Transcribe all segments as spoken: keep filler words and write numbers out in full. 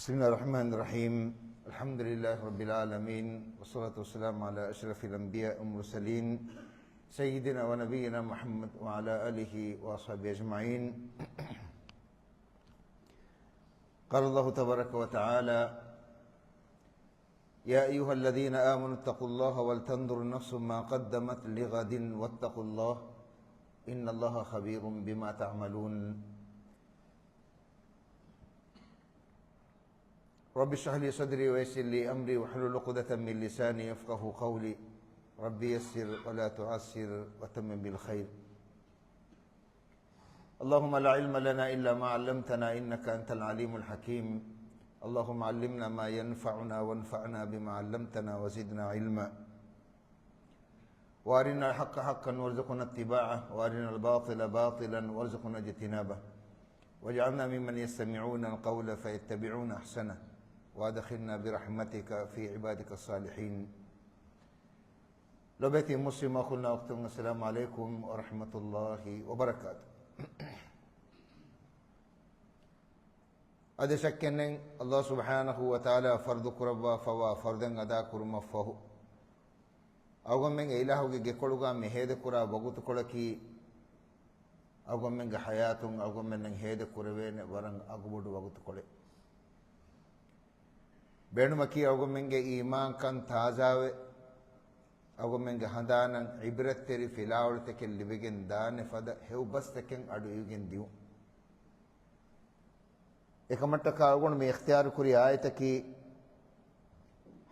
بسم الله الرحمن الرحيم. الحمد لله رب العالمين، والصلاة والسلام على أشرف الأنبياء والمرسلين، سيدنا ونبينا محمد وعلى آله وأصحابه أجمعين. قال الله تبارك وتعالى: يا أيها الذين آمنوا اتقوا الله ولتنظر نفس ما قدمت لغد واتقوا الله إن الله خبير بما تعملون. رب اشرح لي صدري ويسر لي أمري واحلل عقدة من لساني يفقهوا قولي. رب يسر ولا تعسر وتمم بالخير. اللهم لا علم لنا إلا ما علمتنا إنك أنت العليم الحكيم. اللهم علمنا ما ينفعنا وانفعنا بما علمتنا وزدنا علما. وأرنا الحق حقا وارزقنا اتباعه، وأرنا الباطل باطلا وارزقنا اجتنابه، واجعلنا ممن يستمعون القول فيتبعون أحسنه، وأدخلنا برحمتك في عبادك الصالحين. ލޮބެތި މުސްލިމް އަޚުންނާ އުޚްތުން، އައްސަލާމު ޢަލައިކުމް ވަރަޙްމަތުﷲ ވަބަރަކާތު. އަދި ޝައްކެއްނެތް، ﷲ ސުބްޙާނަހޫ ވަތަޢާލާ ފަރުޟު ކުރައްވާފަވާ ފަރުޟެއް އަދާ ކުރުމަށްފަހު، އަޅުގަނޑުމެން އެ އިލާހުގެ ގެކޮޅުގަ މި ހޭދަކުރާ ވަގުތުކޮޅަކީ، އަޅުގަނޑުމެންގެ ޙަޔާތުން އަޅުގަނޑުމެންނަށް ހޭދަ ކުރެވޭނެ ވަރަށް އަގުބޮޑު ވަގުތުކޮޅެއް. ބޭނުމަކީ އަޅުގަނޑުމެންގެ އީމާންކަން ތާޒާވެ، އަޅުގަނޑުމެންގެ ހަނދާނަށް ޢިބްރަތްތެރި ފިލާވަޅުތަކެއް ލިބިގެން ދާނެ ފަދަ ހެޔޮ ބަސްތަކެއް އަޑު އިވިގެން ދިއުން. އެކަމަށްޓަކާ އަޅުގަނޑު މި އިޚްތިޔާރު ކުރި އާޔަތަކީ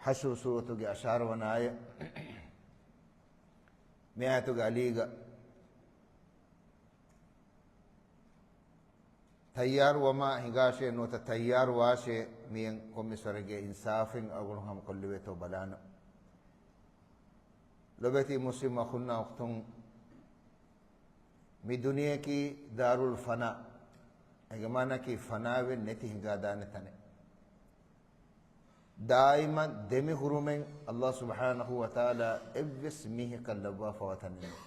ޙަޝްރު ސޫރަތުގެ އަށާރަ ވަނަ އާޔަތް. މި އާޔަތުގެ އަލީގަ ތައްޔާރުވަމާ ހިނގާށޭ، ނުވަތަ ތައްޔާރުވާށޭ، މިއަން ކޮންމެސް ވަރެއްގެ އިންސާފެއް އަޅުގަނޑު ހަމަ ކޮށްލެވޭތޯ ބަލާނަން. ލޮބެތި މުސްލިމް އަޚުންނާ އުޚްތުން، މި ދުނިޔެއަކީ ދާރުލް ފަނާ، އޭގެ މާނައަކީ ފަނާވެ ނެތި ހިނގާދާނެ ތަނެއް. ދާއިމަށް ދެމި ހުރުމެއް ﷲ ސުބްޙާނަހޫ ވަތަޢާލާ އެއްވެސް މީހަކަށް ލައްވާފަވާ ތަނެއް ނޫން.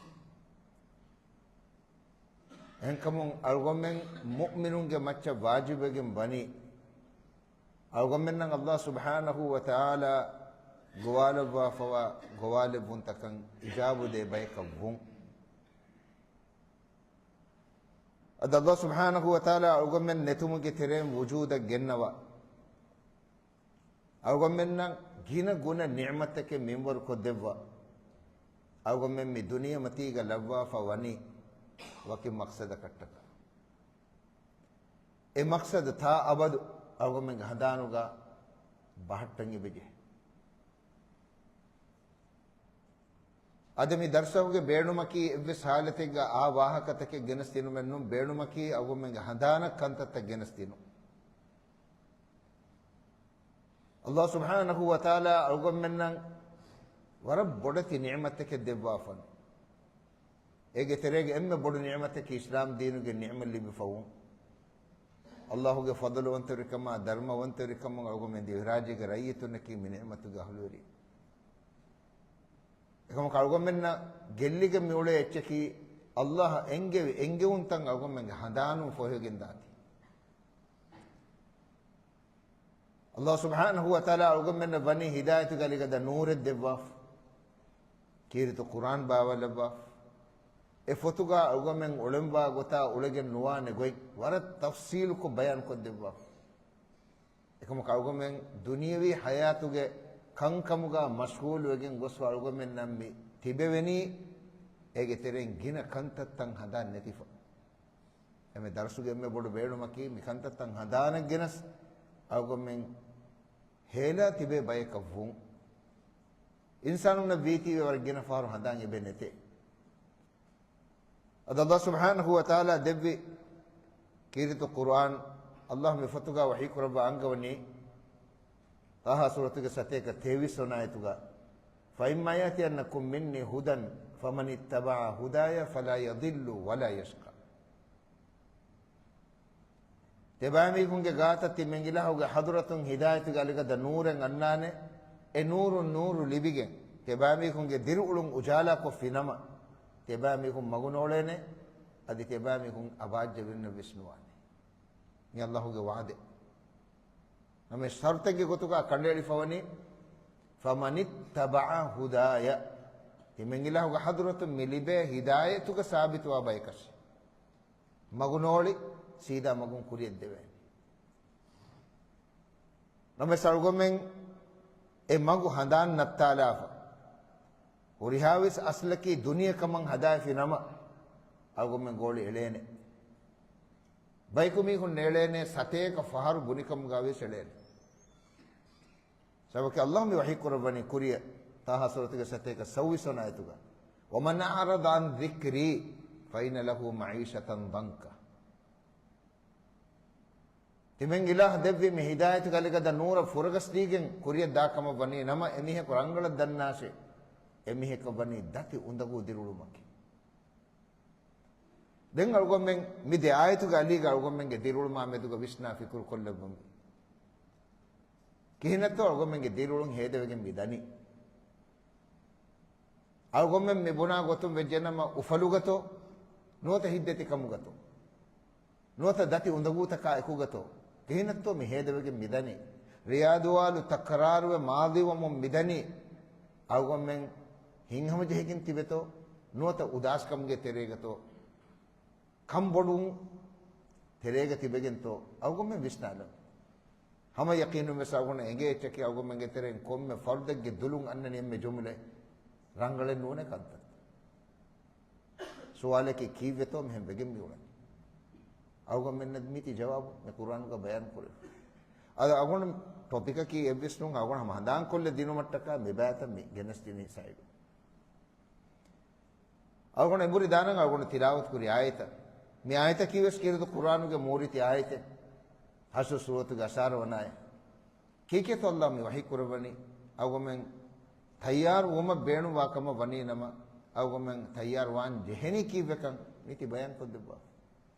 އެހެންކަމުން އަޅުގަނޑުމެން މުއުމިނުންގެ މައްޗަށް ވާޖިބުވެގެން ވަނީ، އަޅުގަނޑުމެންނަށް ﷲ ސުބްޙާނަހޫ ވަތަޢާލާ ގޮވާލައްވާފަވާ ގޮވާލެއްވުންތަކަށް އިޖާބުދޭ ބަޔަކަށް ވުން. އަދި ﷲ ސުބްޙާނަހޫ ވަތަޢާލާ އަޅުގަނޑުމެން ނެތުމުގެ ތެރެއިން ވުޖޫދަށް ގެންނަވާ، އަޅުގަނޑުމެންނަށް ގިނަ ގުނަ ނިޢުމަތްތަކެއް މިންވަރު ކޮށްދެއްވާ، އަޅުގަނޑުމެން މި ދުނިޔެމަތީގަ ލައްވާފަ ވަނީ ވަކި މަޤްޞަދަކަށްޓަކާ. އެ މަޤްޞަދު ތާ އަބަދު އަޅުގަނޑުމެންގެ ހަނދާނުގަ ބަހައްޓަން އެބަޖެހޭ. އަދި މި ދަރުސަކުގެ ބޭނުމަކީ އެއްވެސް ޙާލަތެއްގަ އާ ވާހަކަތަކެއް ގެނެސްދިނުމެއް ނޫން، ބޭނުމަކީ އަޅުގަނޑުމެންގެ ހަނދާނަށް ކަންތައްތައް ގެނެސްދިނުން. ﷲ ސުބްޙާނަހޫ ވަތަޢާލާ އަޅުގަނޑުމެންނަށް ވަރަށް ބޮޑެތި ނިޢުމަތެކެއް ދެއްވާފަން. އޭގެ ތެރޭގެ އެންމެ ބޮޑު ނިޢުމަތަކީ އިސްލާމް ދީނުގެ ނިޢުމަތް ލިބިފަވުން. ﷲގެ ފަޟުލުވަންތަވެރިކަމާ، ދަރުމަވަންތަވެރިކަމުން އަޅުގަނޑުމެން ދިވެހިރާއްޖޭގެ ރައްޔިތުންނަކީ މި ނިޢުމަތުގެ އަހުލުވެރިން. އެކަމަކު އަޅުގަނޑުމެންނަށް ގެއްލިގެން މިއުޅޭ އެއްޗަކީ، ﷲ އަށް އެންގެވި އެންގެވުންތައް އަޅުގަނޑުމެންގެ ހަނދާނުން ފޮހެވިގެން ދާތީ. ﷲ ސުބްޙާނަހޫ ވަތަޢާލާ އަޅުގަނޑުމެންނަށް ވަނީ ހިދާޔަތުގެ އަލިގަދަ ނޫރެއް ދެއްވާފަ. ކީރިތި ޤުރްއާން ބާވާލައްވާފަ. އެ ފޮތުގަ އަޅުގަނޑުމެން އުޅެންވާ ގޮތާ އުޅެގެން ނުވާނެ ގޮތް ވަރަށް ތަފްޞީލުކޮށް ބަޔާންކޮށްދެއްވާފަ. އެކަމަކު އަޅުގަނޑުމެން ދުނިޔަވީ ޙަޔާތުގެ ކަންކަމުގަ މަޝްޣޫލުވެގެން ގޮސްފަ އަޅުގަނޑުމެންނަށް މި ތިބެވެނީ، އޭގެ ތެރެއިން ގިނަ ކަންތައްތައް ހަނދާން ނެތިފަ. އެމެ ދަރުސުގެ އެންމެ ބޮޑު ބޭނުމަކީ، މި ކަންތައްތައް ހަނދާނަށް ގެނަސް އަޅުގަނޑުމެން ހޭލާ ތިބޭ ބަޔަކަށް ވުން. އިންސާނުންނަށް ވީތީވެ ވަރަށް ގިނަ ފަހަރު ހަނދާން އެބަ ނެތޭ. އަދި ﷲ ސުބްޙާނަހޫ ވަތަޢާލާ ދެއްވި ކީރިތި ޤުރްއާން، ﷲ މި ފޮތުގަ ވަޙީ ކުރައްވާ އަންގަވަނީ، ޠާހާ ސޫރަތުގެ ސަތޭކަ ތޭވީސް ވަނަ އާޔަތުގަ، فإما يأتينكم مني هدى فمن اتبع هداي فلا يضل ولا يشقى. ތިބާމީހުންގެ ގާތަށް ތިމަން އިލާހުގެ ޙަޟްރަތުން ހިދާޔަތުގެ އަލިގަދަ ނޫރެއް އަންނާނެ. އެ ނޫރުން ނޫރު ލިބިގެން، ތިބާމީހުންގެ ދިރިއުޅުން އުޖާލާކޮށްފިނަމަ، ތިބާމީހުން މަގުނޯޅޭނެ، އަދި ތިބާމީހުން އަބާއްޖަވެރިންނަށް ވެސް ނުވާނެ. މި ﷲގެ ވަޢުދެއް. ނަމަ ޝަރުތެއްގެ ގޮތުގަ ކަނޑައެޅިފަވަނީ، "ފަމަނިއްތަބަޢަ ހުދާޔަ." ތިމަން އިލާހުގެ ޙަޟްރަތުން މި ލިބޭ ހިދާޔަތުގަ ސާބިތުވާ ބަޔަކަށް މަގު ނޯޅި ސީދާ މަގުން ކުރިޔަށް ދެވޭނެ. ނަމަވެސް އަޅުގަމެން އެ މަގު ހަނދާން ނައްތާލާފަ، ހުރިހާވެސް އަސްލަކީ ދުނިޔެ ކަމަށް ހަދާފި ނަމަ، އަޅުގަމެން ގޯޅި އެޅޭނެ. ބަޔަކު މީހުން އެޅޭނެ ސަތޭކަ ފަހަރު ބުނިކަމުގަވެސް އެޅޭނެ. ސަބަބަކީ އައްލާހު މި ވަޙީ ކުރައްވަނީ ކުރިއަށް، ޠާހާ ސޫރަތުގެ ސަތޭކަ ސައްބީސް ވަނަ އާޔަތުގަ، "وَمَنْ أَعْرَضَ عَنْ ذِكْرِي فَإِنَّ لَهُ مَعِيشَةً ضَنْكًا." ތިމަން އިލާހު ދެއްވި މި ހިދާޔަތުގެ އަލިގަދަ ނޫރަށް ފުރަގަސްދީގެން ކުރިއަށް ދާ ކަމަށް ވަނީ ނަމަ، އެމީހަކު ރަނގަޅަށް ދަންނާށޭ، އެމީހަކަށް ވަނީ ދަތި އުނދަގޫ ދިރިއުޅުމަކީ. ދެން އަޅުގަނޑުމެން މި ދެ އާޔަތުގެ އަލީގަ އަޅުގަނޑުމެންގެ ދިރިއުޅުމާ މެދުގަ ވިސްނާ ފިކުރު ކޮށްލައްވަމު. ކިހިނެއްތޯ އަޅުގަނޑުމެންގެ ދިރިއުޅުން ހޭދަވެގެން މި ދަނީ؟ އަޅުގަނޑުމެން މި ބުނާ ގޮތުން ވެއްޖެނަމަ، އުފަލުގަތޯ ނުވަތަ ހިތްދަތިކަމުގަތޯ ނުވަތަ ދަތި އުނދަގޫތަކާ އެކުގަތޯ ކިހިނެއްތޯ މި ހޭދަވެގެން މިދަނީ؟ ރިޔާދުވާލު ތަކްރާރުވެ މާޟީވަމުން މިދަނީ. އަޅުގަނޑުމެން ހިތްހަމަޖެހިގެން ތިބެތޯ ނުވަތަ އުދާސްކަމުގެ ތެރޭގަތޯ ކަންބޮޑުވުން ތެރޭގަ ތިބެގެންތޯ އަޅުގަނޑުމެން ވިސްނާލަން. ހަމަ ޔަޤީނުން ވެސް އަޅުގަނޑަށް އެނގޭ އެއްޗަކީ އަޅުގަނޑުމެންގެ ތެރެއިން ކޮންމެ ފަރުދެއްގެ ދުލުން އަންނަނީ އެންމެ ޖުމުލައެއް ރަނގަޅެއް ނޫނޭ ކަންތައް. ސުވާލަކީ ކީއްވެތޯ މިހެން ވެގެން މިއުޅެނީ؟ އަޅުގަނޑުމެންނަށް މީތި ޖަވާބު މި ޤުރްއާނުގަ ބަޔާން ކުރެވި. އަދި އަޅުގަނޑު ޓޮޕިކަކީ އެއްވެސް ނޫން، އަޅުގަނޑު ހަމަ ހަނދާން ކޮށްލެއް ދިނުމަށްޓަކާ މި ބައިތައް މި ގެނެސްދިނީ ސައިޑު. އަޅުގަނޑު އެނބުރި ދާނަން އަޅުގަނޑު ތިލާވަތު ކުރި އާޔަތަށް. މި އާޔަތަކީ ވެސް ކީރިތި ޤުރްއާނުގެ މޫރިތި އާޔަތެއް. ޙަޝްރު ސޫރަތުގެ އަށާރަ ވަނަ އާޔަތް. ކީކޭތޯ އައްލާހު މި ވަޙީ ކުރައްވަނީ؟ އަޅުގަނޑުމެން ތައްޔާރު ވުމަށް ބޭނުންވާ ކަމަށް ވަނީ ނަމަ، އަޅުގަނޑުމެން ތައްޔާރު ވާން ޖެހެނީ ކީއްވެކަން މީތި ބަޔާން ކޮށްދެއްވާ.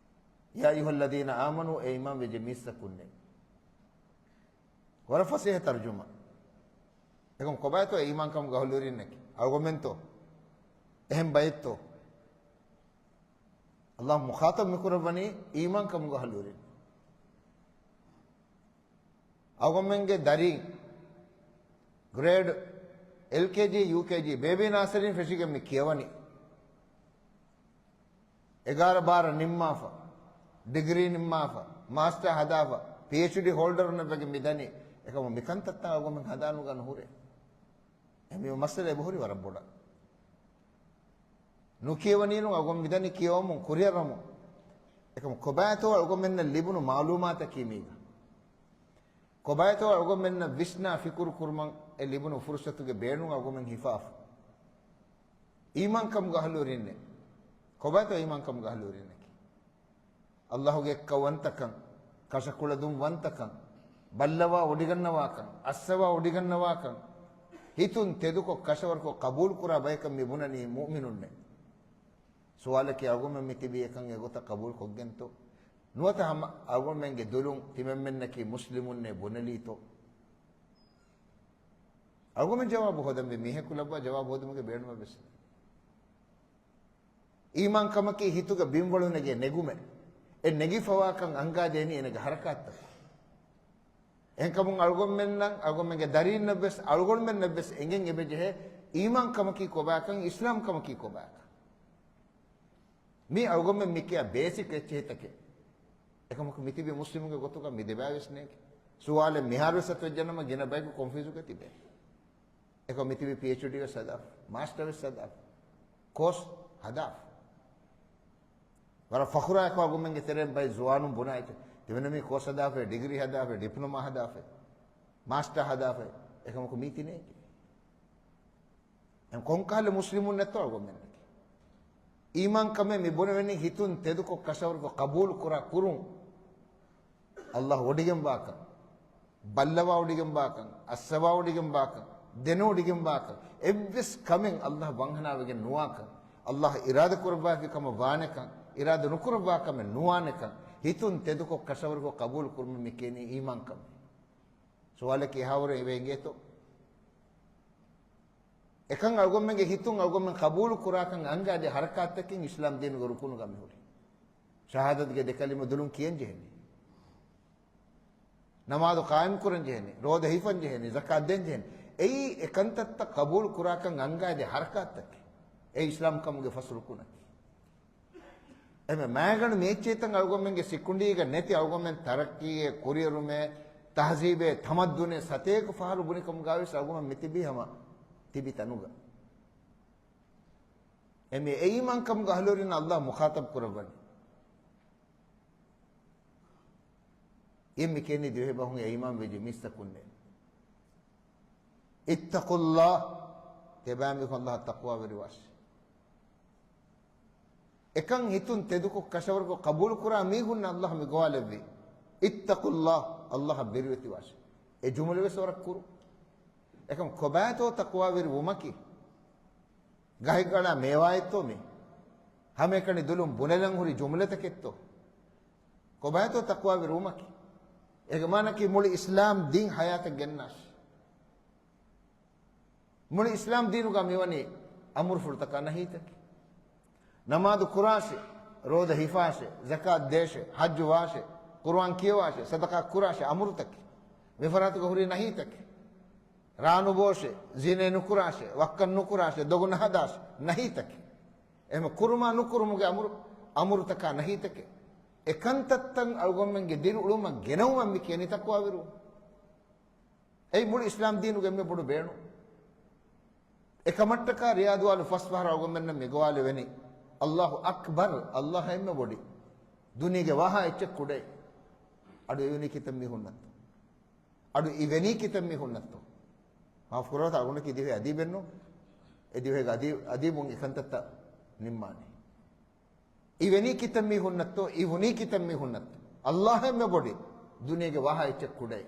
يَا أَيُّهَا الَّذِينَ آمَنُوا، އޭ އީމާން ވެއްޖެ މީސްތަކުންނޭ. ވަރަށް ފަސޭހަ ތަރުޖުމާ. އެކަމަކު ކޮބާތޯ އޭ އީމާންކަމުގެ އަހުލުވެރިންނަކީ؟ އަޅުގަނޑުމެންތޯ؟ އެހެން ބައެއްތޯ؟ އައްލާހު މުޚާޠަބު މިކުރައްވަނީ އީމާންކަމުގެ އަހުލުވެރިން. އަޅުގަނޑުމެންގެ ދަރީން ގްރޭޑް އެލްކޭޖީ، ޔޫކޭޖީ، ބޭބީ ނާސަރީން ފެށިގެން މި ކިޔަވަނީ. އެގާރަ ބާރަ ނިންމާފަ، ޑިގްރީ ނިންމާފަ، މާސްޓާ ހަދާފަ، ޕީއެޗްޑީ ހޯލްޑަރުންނަށް ވެގެން މި ދަނީ. އެކަމު މިކަންތައްތައް އަޅުގަނޑުމެން ހަނދާނުގަ ނުހުރޭ. އެ މި މައްސަލަ އެބަހުރި ވަރަށް ބޮޑަށް. ނުކިޔަވަނީނު އަޅުގަނޑު މިދަނީ ކިޔަވަމުން ކުރިއަރަމުން. އެކަމު ކޮބާތޯ އަޅުގަނޑުމެންނަށް ލިބުނު މަޢުލޫމާތަކީ މީގަ؟ ކޮބާތޯ އަޅުގަނޑުމެންނަށް ވިސްނާ ފިކުރު ކުރުމަށް އެ ލިބުނު ފުރުޞަތުގެ ބޭނުން އަޅުގަނޑުމެން ހިފާފަ؟ އީމާންކަމުގެ އަހުލުވެރިންނޭ. ކޮބާތޯ އީމާންކަމުގެ އަހުލުވެރިންނަކީ؟ އައްލާހުގެ އެއްކައުވަންތަކަން، ކަށަކުޅަދުންވަންތަކަން، ބައްލަވާ ވޮޑިގަންނަވާކަން، އައްސަވާ ވޮޑިގަންނަވާކަން، ހިތުން ތެދުކޮށް ކަށަވަރުކޮށް ޤަބޫލުކުރާ ބަޔަކަށް މި ބުނަނީ މުއުމިނުންނޭ. ސުވާލަކީ، އަޅުގަނޑުމެން މި ތިބީ އެކަން އެގޮތަށް ޤަބޫލު ކޮށްގެންތޯ؟ ނުވަތަ ހަމަ އަޅުގަނޑުމެންގެ ދުލުން ތިމަންމެންނަކީ މުސްލިމުންނޭ ބުނެލީތޯ؟ އަޅުގަނޑުމެން ޖަވާބު ހޯދަންވީ މީހަކު ލައްވާ ޖަވާބު ހޯދުމުގެ ބޭނުމެއް ވެސް ނެތް. އީމާންކަމަކީ ހިތުގަ ބިންވަޅު ނެގޭ ނެގުމެއް. އެ ނެގިފަވާކަން އަންގާދޭނީ އޭނަގެ ޙަރަކާތްތަކުން. އެހެންކަމުން އަޅުގަނޑުމެންނަށް، އަޅުގަނޑުމެންގެ ދަރީންނަށްވެސް، އަޅުގަނޑުމެންނަށްވެސް އެނގެން އެބަޖެހޭ އީމާންކަމަކީ ކޮބާކަން، އިސްލާމްކަމަކީ ކޮބާކަން. މީ އަޅުގަނޑުމެން މި ކިޔާ ބޭސިކް އެއްޗެހިތަކެއް. އެކަމަކު މިތިބީ މުސްލިމުންގެ ގޮތުގަ މި ދެބައިވެސް ނޭނގެ. ސުވާލެއް މިހާރުވެސް އަތުވެއްޖެނަމަ ގިނަ ބަޔަކު ކޮންފިއުޒުގަ ތިބޭ. އެކަމަ މިތިބީ ޕީއެޗްޑީ ވެސް ހަދާފަ، މާސްޓަރ ވެސް ހަދާފަ، ކޯސް ހަދާފަ. ވަރަށް ފަޚުރާއެކު އަޅުގަނޑުމެންގެ ތެރެއިން ބައެއް ޒުވާނުން ބުނާ އެއްޗެއް. ތިމަންމެން މީ ކޯސް ހަދާފައި، ޑިގްރީ ހަދާފައި، ޑިޕްލޮމާ ހަދާފައި، މާސްޓަރ ހަދާފައި. އެކަމަކު މީތި ނޭނގެ. އެ ކޮންކަހަލަ މުސްލިމުންނެއްތޯ އަޅުގަނޑުމެންނަކީ؟ އީމާންކަމެއް މި ބުނެވެނީ ހިތުން ތެދުކޮށް ކަށަވަރުކޮށް ޤަބޫލު ކުރާ ކުރުން. އައްލާހު ވޮޑިގެންވާކަން، ބައްލަވާ ވޮޑިގެންވާކަން، އައްސަވާ ވޮޑިގެންވާކަން، ދެނެވޮޑިގެންވާކަން، އެއްވެސް ކަމެއް އައްލާހު ވަންހަނާވެގެން ނުވާކަން، އައްލާހު އިރާދަ ކުރައްވާފި ކަމަށް ވާނެކަން، އިރާދަ ނުކުރައްވާ ކަމެއް ނުވާނެކަން، ހިތުން ތެދުކޮށް ކަށަވަރުކޮށް ޤަބޫލު ކުރުމަށް މި ކިޔަނީ އީމާންކަމެއް. ސުވާލަކީ އެހާވަރު އެބަ އެނގޭތޯ؟ އެކަން އަޅުގަނޑުމެންގެ ހިތުން އަޅުގަނޑުމެން ޤަބޫލު ކުރާކަން އަންގާދޭ ޙަރަކާތްތަކެއް އިސްލާމް ދީނުގެ ރުކުނުގަ މިހުރީ. ޝަހާދަތުގެ ދެ ކަލިމަ ދުލުން ކިޔަން ޖެހެނީ. ނަމާދު ޤާއިމް ކުރަން ޖެހެނީ، ރޯދަ ހިފަން ޖެހެނީ، ޒަކާތް ދޭން ޖެހެނީ. އެއީ އެ ކަންތައްތައް ޤަބޫލު ކުރާކަން އަންގާދޭ ހަރަކާތްތަކެއް. އެ އިސްލާމް ކަމުގެ ފަސް ރުކުނަކީ. އެމެ މާގަނޑު މި އެއްޗެހިތަން އަޅުގަނޑުމެންގެ ސިކުނޑީގަ ނެތި އަޅުގަނޑުމެން ތަރައްޤީއެއް، ކުރިއެރުމެއް، ތަހްޒީބެއް، ތަމައްދުނެއް ސަތޭކަ ފަހަރު ބުނިކަމުގަވެސް އަޅުގަނޑުމެން މިތިބީ ހަމަ ތިބި ތަނުގަ. އެމެ އެއީމާންކަމުގަ އަހްލުވެރިން އައްލާހް މުޚާޠަބް ކުރައްވަނީ. އެ މި ކިޔަނީ ދިވެހި ބަހުން އެ އީމާން ވެއްޖެ މީސްތަކުންނޭ. اتقوا الله، ތިޔަބައިމީހުން އައްލާހަށް ތަޤްވާވެރިވާށި. އެކަން ހިތުން ތެދުކޮށް ކަށަވަރުކޮށް ޤަބޫލުކުރާ މީހުންނަށް އައްލާހް މި ގޮވާލެއްވީ، اتقوا الله، އައްލާހަށް ބިރުވެތިވާށި. އެ ޖުމުލަވެސް ވަރަށް ކުރު. އެކަމް ކޮބާތޯ ތަޤްވާވެރިވުމަކީ؟ ގަހެއްގަޅާ މޭވާއެއްތޯ މީ؟ ހަމައެކަނި ދުލުން ބުނެލަން ހުރި ޖުމުލަތަކެއްތޯ؟ ކޮބާތޯ ތަޤްވާވެރިވުމަކީ؟ އޭގެ މާނައަކީ މުޅި އިސްލާމް ދީން ޙަޔާތަށް ގެންނާށި. މުޅި އިސްލާމް ދީނުގަ މިވަނީ އަމުރުފުޅުތަކާ ނަހީތަކެއް. ނަމާދު ކުރާށޭ، ރޯދަ ހިފާށޭ، ޒަކާތް ދޭށޭ، ޙައްޖު ވާށޭ، ޤުރުއާން ކިޔަވާށޭ، ޞަދަޤާ ކުރާށޭ، އަމުރުތަކެއް. މިފަރާތުގަ ހުރި ނަހީތަކެއް. ރާ ނުބޯށޭ، ޒިނޭ ނުކުރާށޭ، ވައްކަން ނުކުރާށޭ، ދޮގު ނަހަދާށޭ، ނަހީތަކެއް. އެހެން ކުރުމާ ނުކުރުމުގެ އަމުރު، އަމުރުތަކާ ނަހީތަކެއް. އެ ކަންތައްތައް އަޅުގަނޑުމެންގެ ދިރިއުޅުމަށް ގެނައުމަށް މި ކިޔަނީ ތަޤްވާވެރިވުން. އެއީ މުޅި އިސްލާމް ދީނުގެ އެންމެ ބޮޑު ބޭނުން. އެކަމަށްޓަކާ ރިޔާޟު އާލު ފަސް ފަހަރަށް އަޅުގަނޑުމެންނަށް މި ގޮވާލެވެނީ، އައްލާހު އަކްބަރު، އައްލާހު އެންމެ ބޮޑި، ދުނިޔޭގެ ވާހާ އެއްޗެއް ކުޑައި. އަޑު އިވެނީ ކިތައް މީހުންނަށްތޯ؟ އަޑު އިވެނީ ކިތައް މީހުންނަށްތޯ؟ މާފު ކުރަވަތަ، އަޅުގަނޑަކީ ދިވެހި އަދީބެއްނު. އެ ދިވެހިގެ އަދީ، އަދީބުން އެކަންތައްތައް ނިންމާނެ. އިވެނީ ކިތައް މީހުންނަށްތޯ، އިވުނީ ކިތައް މީހުންނަށްތޯ؟ އައްލާހު އެންމެ ބޮޑި، ދުނިޔޭގެ ވާހާ އެއްޗެއް ކުޑައި.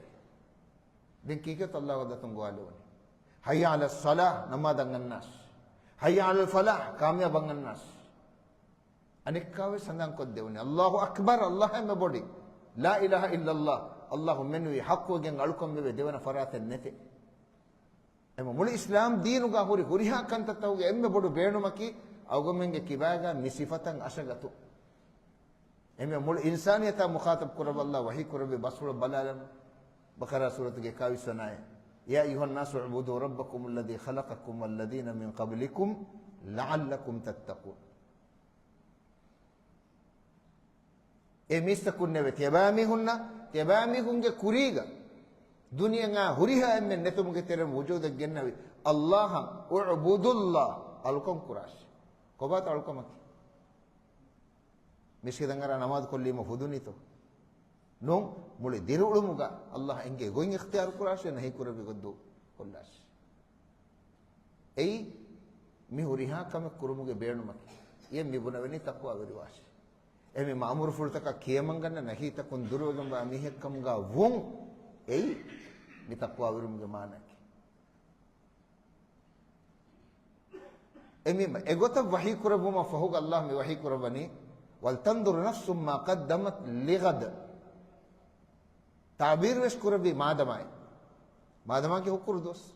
ދެން ކީކޭތޯ އައްލާހު ދަތުން ގޮވާލެވުނީ؟ حي على الصلاة، ނަމާދަށް އަންނާށި. حي على الفلاح، ކާމިޔާބަށް އަންނާށި. އަނެއްކާވެސް ސަނދާންކޮށްދެވުނީ، އައްލާހު އަކްބަރު، އައްލާހު އެންމެ ބޮޑި، لا إله إلا الله، އައްލާހު މެނުވީ ޙައްޤުވެގެން އަޅުކަން ވެވޭ ދެވަނަ ފަރާތެއް ނެތޭ. އެމަ މުޅި އިސްލާމް ދީނުގަ ހުރި ހުރިހާ ކަންތައްތަކުގެ އެންމެ ބޮޑު ބޭނުމަކީ އަޅުގަނޑުމެންގެ ކިބާގަ މި ސިފަތައް އަށަގަތު. އެމެ މުޅި އިންސާނިއްޔަތާ މުޚާޠަބް ކުރައްވާ އައްލާހު ވަޙީ ކުރެއްވި ބަސްފުޅަށް ބަލާލަމު. ބަޤަރާ ސޫރަތުގެ އެކާވީސް ވަނަ އާޔަތް. يا أيها الناس اعبدوا ربكم الذي خلقكم والذين من قبلكم لعلكم تتقون. އޭ މީސްތަކުންނޭވެ! ތިޔަބައިމީހުންނަށް، ތިޔަބައިމީހުންގެ ކުރީގަ ދުނިޔެއާ ހުރިހާ އެންމެން ނެތުމުގެ ތެރެއިން ވުޖޫދަށް ގެންނެވި އައްލާހަށް، اعبدوا الله، އަޅުކަން ކުރާށި. ކޮބާތަ އަޅުކަމަކީ؟ މިސްކިތަށް އަރާ ނަމާދު ކޮށްލީމަ ފުދުނީތޯ؟ ނޫން، މުޅި ދިރިއުޅުމުގަ އައްލާހަށް އެންގޭ ގޮތް އިޚްތިޔާރު ކުރާށޭ، ނަހީ ކުރެއްވި ގޮތް ދޫކޮށްލާށޭ. އެއީ މި ހުރިހާ ކަމެއް ކުރުމުގެ ބޭނުމަކީ. އެ މި ބުނެވެނީ ތަޤްވާވެރިވާށޭ. އެ މި މައުމޫރުފުޅުތަކަށް ކިޔަމަންގަންނަ ނަހީތަކުން ދުރުވެގެންވާ މީހެއްކަމުގަ ވުން، އެއީ މި ތަޤްވާވެރިވުމުގެ މާނައަކީ. އެމީ އެގޮތަށް ވަޙީ ކުރެއްވުމަށް ފަހުގަ އައްލާހު މި ވަޙީ ކުރައްވަނީ، ولتنظر نفس ما قدمت لغد. ތަޢުބީރު ވެސް ކުރެއްވީ މާދަމާއި. މާދަމާގެ ހުކުރު ދުވަސް.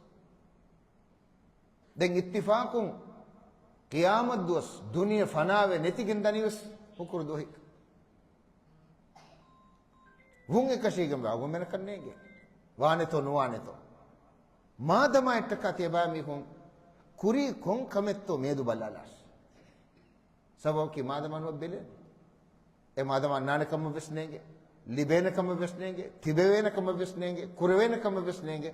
ދެން އިއްތިފާޤުން ޤިޔާމަތް ދުވަސް ދުނިޔެ ފަނާވެ ނެތިގެން ދަނީ ވެސް ހުކުރު ދުވަހެއް. ވުން އެކަށީގެން ވާގޮތް މެނަކަށް ނޭނގެ. ވާނެތޯ ނުވާނެތޯ. މާދަމާއަށްޓަކާ ތިޔަބައިމީހުން ކުރީ ކޮން ކަމެއްތޯ މިއަދު ބަލާލާށި. ސަބަބަކީ މާދަމާ ނުވަތަ ބެލޭނެ. އެ މާދަމާ އަންނާނެ ކަމަށް ވެސް ނޭނގެ. ލިބޭނެ ކަމަށް ވެސް ނޭނގެ. ތިބެވޭނެ ކަމަށް ވެސް ނޭނގެ. ކުރެވޭނެ ކަމަށް ވެސް ނޭނގެ.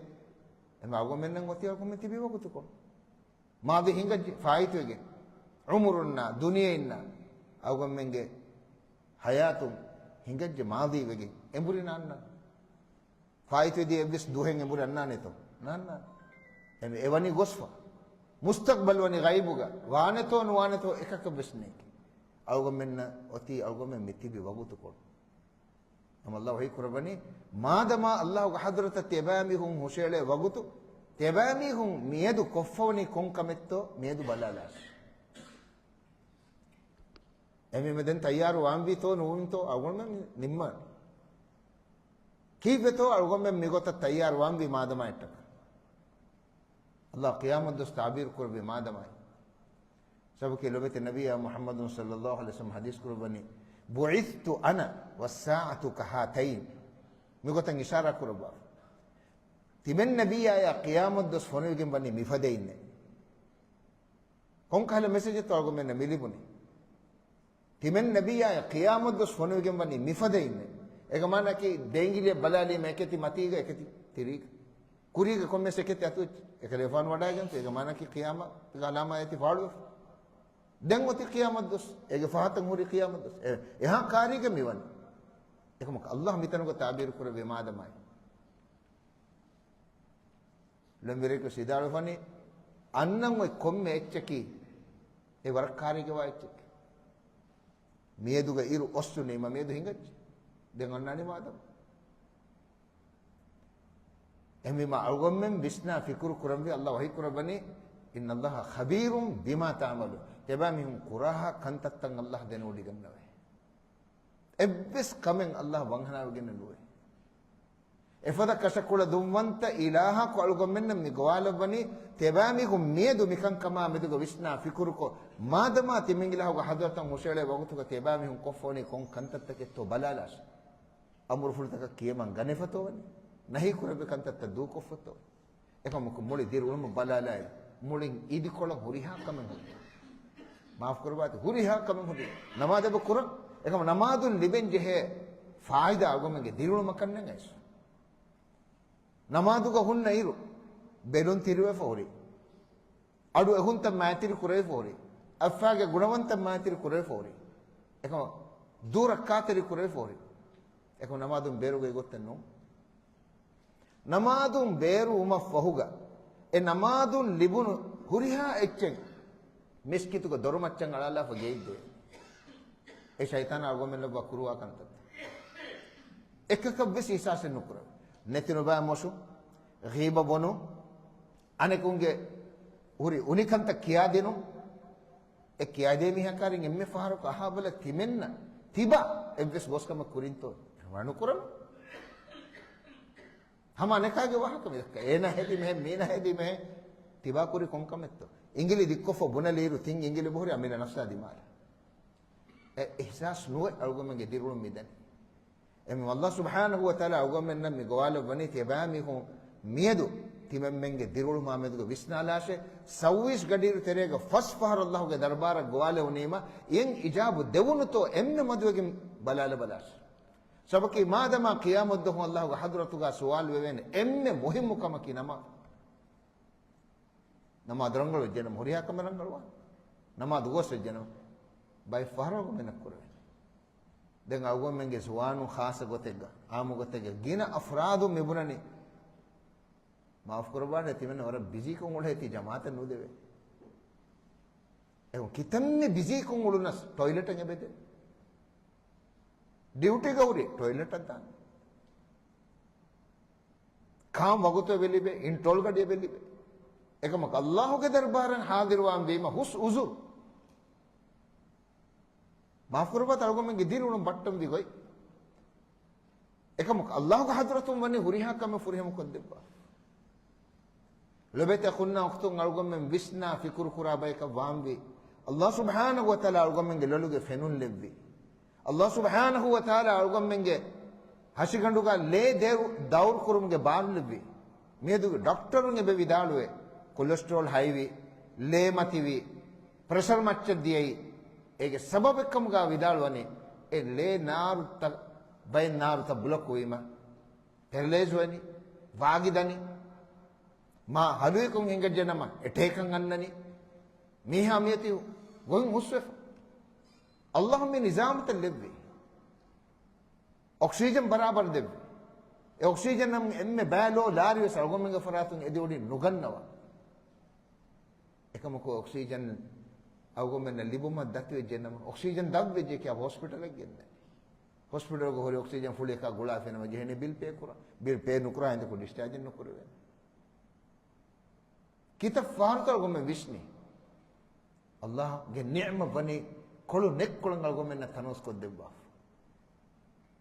އެމަ އަޅުގަނޑުމެންނަށް އޮތީ އަޅުގަނޑުމެން ތިބި ވަގުތުކޮށް. މާޟީ ހިނގައްޖެ ފާއިތުވެގެން. ޢުމުރުންނާ، ދުނިޔެއިންނާ، އަޅުގަނޑުމެންގެ ޙަޔާތުން ހިނގައްޖެ މާޟީ ވެގެން. އެނބުރި ނާންނާނެ. ފާއިތުވެދިޔަ އެއްވެސް ދުވަހެއް އެނބުރި އަންނާނެތޯ؟ ނާންނާނެ. އެ، އެވަނީ ގޮސްފަ. މުސްތަޤްބަލް ވަނީ ޣައިބުގަ. ވާނެތޯ ނުވާނެތޯ އެކަކަށް ވެސް ނޭނގެ. އަޅުގަނޑުމެންނަށް އޮތީ އަޅުގަނޑުމެން މި ތިބި ވަގުތުކޮށް. އެމަ އައްލާހު ވަޙީ ކުރައްވަނީ، މާދަމާ އައްލާހުގެ ޙަޟްރަތަށް ތިޔަބައިމީހުން ހުށައެޅޭ ވަގުތު، ތިޔަބައިމީހުން މިއަދު ކޮށްފަވަނީ ކޮން ކަމެއްތޯ މިއަދު ބަލާލާށި. އެމީމެ ދެން ތައްޔާރު ވާންވީތޯ ނުވުންތޯ އަޅުގަނޑުމެން ނިންމާނެ. ކީއްވެތޯ އަޅުގަނޑުމެން މިގޮތަށް ތައްޔާރު ވާންވީ މާދަމާއަށްޓަކާ. އައްލާހު ޤިޔާމަތް ދުވަސް ތަޢުބީރު ކުރެއްވީ މާދަމާއި. ސަބަބަކީ ލޮބެތި ނަބިއްޔާ މުޙައްމަދު ޞައްލައްލާހު ޢަލައިހި ވަސައްލަމަ ޙަދީޘް ކުރައްވަނީ، بُعِثْتُ أَنَا وَالسَّاعَةُ كَهَاتَيْنِ. މިގޮތަށް އިޝާރާ ކުރައްވާފަ. ތިމެން ނަބިއްޔާޔާ ޤިޔާމަތްދުވަސް ފޮނުވިގެން ވަނީ މިފަދައިންނޭ. ކޮންކަހަލަ މެސެޖެއްތޯ އަޅުގަނޑުމެންނަށް މި ލިބުނީ؟ ތިމެން ނަބިއްޔާޔާ ޤިޔާމަތްދުވަސް ފޮނުވިގެން ވަނީ މިފަދައިންނޭ. އޭގެ މާނައަކީ ދެ އިނގިލިއަށް ބަލާލީމަ އެކެތި މަތީގަ އެކެތި ތިރީގަ. ކުރީގަ ކޮންމެސް އެކެތި އަތުވެއްޖެ. އެކަލޭގެފާނު ވަޑައިގެންފި. އޭގެ މާނައަކީ ޤިޔާމަތުގެ ޢަލާމާތް އެތި ފާޅުވެފަ. ދެން އޮތީ ޤިޔާމަތްދުވަސް. އޭގެ ފަހަތަށް ހުރީ ޤިޔާމަތްދުވަސް. އެ، އެހާ ކާރީގަ މިވަނީ. އެކަމަކު އައްލާހު މިތަނުގަ ތަޢުބީރު ކުރެއްވި މާދަމާއި. ޅެންވެރިޔަކު ވިދާޅުވެފަނީ، އަންނަން އޮތް ކޮންމެ އެއްޗަކީ އެ ވަރަށް ކާރީގަވާ އެއްޗެކޭ. މިއަދުގަ އިރު އޮއްސުނީމަ މިއަދު ހިނގައްޖެ. ދެން އަންނާނީ މާދަމާ. އެހެންވީމަ އަޅުގަނޑުމެން ވިސްނާ ފިކުރު ކުރަންވީ އައްލާހު ވަޙީ ކުރައްވަނީ، إن الله خبير بما تعملون. ތިޔަބައިމީހުން ކުރާހާ ކަންތައްތައް އައްލާހު ދެނެވޮޑިގަންނަވައޭ. އެއްވެސް ކަމެއް އައްލާހު ވަންހަނާވެގެން ނުވޭ. އެފަދަ ކަށަކުޅަ ދުންވަންތަ އިލާހަކު އަޅުގަނޑުމެންނަށް މި ގޮވާލައްވަނީ، ތިޔަބައިމީހުން މިއަދު މިކަންކަމާ މެދުގަ ވިސްނާ ފިކުރުކޮށް، މާދަމާ ތިމިންގިލާހުގެ ޙަޟްރަތަށް ހުށައެޅޭ ވަގުތުގަ ތިޔަބައިމީހުން ކޮށްފަވަނީ ކޮން ކަންތައްތަކެއްތޯ ބަލާލާށޭ. އަމުރުފުޅުތަކަށް ކިޔަމަން ގަނެފަތޯ ވަނީ؟ ނަހީ ކުރެއްވި ކަންތައްތައް ދޫކޮށްފަތޯ ވަނީ؟ އެކަމަކު މުޅި ދިރިއުޅުމަށް ބަލާލާއިރު، މުޅިން އިދިކޮޅަށް ހުރިހާ ކަމެއް ހުރި. މާފު ކުރައްވާތި، ހުރިހާ ކަމެއް ހުރި. ނަމާދަށް އެބަ ކުރަން. އެކަމަ ނަމާދުން ލިބެން ޖެހޭ ފާއިދާ އަޅުގަނޑުމެންގެ ދިރިއުޅުމަކަށް ނެތް އައިސް. ނަމާދުގަ ހުންނަ އިރު، ބެލުން ތިރިވެފަ ހުރި. އަޑު އެހުންތައް މާތިރި ކުރެވިފަ ހުރި. އައްފާގެ ގުނަވަންތައް މާތިރި ކުރެވިފަ ހުރި. އެކަމަ ދޫ ރައްކާތެރި ކުރެވިފަ ހުރި. އެކަމަ ނަމާދުން ބޭރުގައި ގޮތެއް ނޫން. ނަމާދުން ބޭރުވުމަށްފަހުގަ، އެ ނަމާދުން ލިބުނު ހުރިހާ އެއްޗެއް މިސްކިތުގެ ދޮރުމައްޗަށް އަޅާލާފަ ގެއިއްދެވޭ. އެ ޝައިޠާނާ އަޅުގަނޑުމެން ލައްވާ ކުރުވާ ކަންތައްތައް. އެކަކަށްވެސް އިޙްސާސެއް ނުކުރެވޭ. ނެތި ނުބައި މޮށު، ޣީބަ ބޮނު، އަނެކުންގެ ހުރި އުނިކަންތައް ކިޔާދިނުން، އެ ކިޔާދޭ މީހަކާރިން އެންމެ ފަހަރަކު އަހާބަލަ ތިމެންނަށް ތިބާ އެއްވެސް ގޯސްކަމެއް ކުރިންތޯ؟ ނުކުރަން. ހަމަ އަނެކާގެ ވާހަކަ މި ދައްކާ. އޭނަ ހެދި މެހެން، މީނަ ހެދި މެހެން، ތިބާ ކުރި ކޮންކަމެއްތޯ؟ އިނގިލި ދިއްކޮށްފަ ބުނެލިއިރު ތިން އިނގިލި ބުހުރި އަމިއްލަ ނަފްސާ ދިމާލަށް. އެ އިޙްސާސް ނުވެ އަޅުގަނޑުމެންގެ ދިރިއުޅުން މިދަނީ. އެމީ އައްލާހު ސުބްޙާނަހު ވަތަޢާލާ އަޅުގަނޑުމެންނަށް މި ގޮވާލައްވަނީ ތިޔަބައިމީހުން މިއަދު ތިމަންމެންގެ ދިރިއުޅުމާ މެދުގަ ވިސްނާލާށޭ، ސައުވީސް ގަޑިއިރު ތެރޭގަ ފަސް ފަހަރު އައްލާހުގެ ދަރުބާރަށް ގޮވާލެވުނީމަ، އެއަށް އިޖާބު ދެވުނުތޯ އެންމެ މަދުވެގެން ބަލާލަބަލާށޭ. ސަބަކީ މާދަމާ ޤިޔާމަތްދުވަހު އައްލާހުގެ ޙަޟްރަތުގަ ސުވާލު ވެވޭނެ އެންމެ މުހިއްމު ކަމަކީ ނަމާ ނަމާދު ރަނގަޅު ވެއްޖެނަމަ ހުރިހާ ކަމެއް ރަނގަޅުވާނެ. ނަމާދު ގޯސް ވެއްޖެނަމަ ބައެއް ފަހަރަކު މިނަ ކުރެވޭނެ. ދެން އަޅުގަނޑުމެންގެ ޒުވާނުން ޚާއްޞަ ގޮތެއްގަ، އާއްމު ގޮތެއްގަ ގިނަ އަފްރާދު މިބުނަނީ. މާފު ކުރައްވާނެ، ތިމެން ވަރަށް ބިޒީކޮށް އުޅޭތީ ޖަމާޢަތެއް ނުދެވޭ. އެހުން ކިތަންމެ ބިޒީކޮށް އުޅުނަސް ޓޮއިލެޓަށް އެބަދޭ. ޑިއުޓީގަ ހުރި ޓޮއިލެޓަށް ދާން. ކާން ވަގުތު އެބަލިބޭ، އިންޓޯލް ގަޑި އެބަލިބޭ. އެކަމަކު އައްލާހުގެ ދަރުބާރަށް ޙާޟިރުވާން ވީމަ ހުސް ޢުޛުރު. މާފު ކުރައްވާތި އަޅުގަނޑުމެންގެ ދިރިއުޅުން ބައްޓަންވި ގޮތް. އެކަމަކު އައްލާހުގެ ޙަޟްރަތުން ވަނީ ހުރިހާ ކަމެއް ފުރިހަމަ ކޮށްދެއްވާ. ލޮބެތި އަޚުންނާ އުޚްތުން، އަޅުގަނޑުމެން ވިސްނާ ފިކުރު ކުރާ ބަޔަކަށް ވާންވީ، އައްލާހު ސުބްޙާނަހު ވަތަޢާލާ އަޅުގަނޑުމެންގެ ލޮލުގެ ފެނުން ލެއްވި. އައްލާހު ސުބްޙާނަހު ވަތަޢާލާ އަޅުގަނޑުމެންގެ ހަށިގަނޑުގަ ލޭ ދައު-، ދައުރު ކުރުމުގެ ބާރު ލެއްވި. މިއަދު ޑޮކްޓަރުން އެބަ ވިދާޅުވޭ، ކޮލެސްޓްރޯލް ހައިވި، ލޭ މަތިވި، ޕްރެޝަރު މައްޗަށް ދިޔައީ. އޭގެ ސަބަބެއްކަމުގަ ވިދާޅުވަނީ، އެ ލޭ ނާރުތައް، ބައެއް ނާރުތައް ބްލޮކު ވީމަ، ޕެރަލައިޒް ވަނީ، ވާގި ދަނީ. މާ ހަލުއިކުން ހިނގައްޖެނަމަ އެޓޭކަށް އަންނަނީ. މީހާ މިއޮތީ ގޮތް ހުސްވެފަ. އައްލާހު މި ނިޒާމުތައް ލެއްވި. އޮކްސީޖަން ބަރާބަރު ދެއްވި. އެ އޮކްސީޖަން އެންމެ ބައި ލޯ ލާރި ވެސް އަޅުގަނޑުމެންގެ ފަރާތުން އެދިވޮޑި ނުގަންނަވާ. އެކަމަކު އޮކްސީޖަން އަޅުގަނޑުމެންނަށް ލިބުމަށް ދަތިވެއްޖެނަމަ، އޮކްސީޖަން ދަށްވެއްޖެ ކިޔާ ހޮސްޕިޓަލަށް ގެންދަނީ. ހޮސްޕިޓަލުގަ ހުރި އޮކްސީޖަން ފުޅިއަކާ ގުޅާފިނަމަ ޖެހޭނެ ބިލް ޕޭ ކުރާ. ބިލް ޕޭ ނުކުރާ ހިނދަކު ޑިސްޗާޖެއް ނުކުރެވޭނެ. ކިތައް ފަހަރުތަ އަޅުގަނޑުމެން ވިސްނީ؟ އައްލާހުގެ ނިޢުމަތް ވަނީ ކޮޅު ނެތްކޮޅަށް އަޅުގަނޑުމެންނަށް ތަނަވަސް ކޮށްދެއްވާފަ.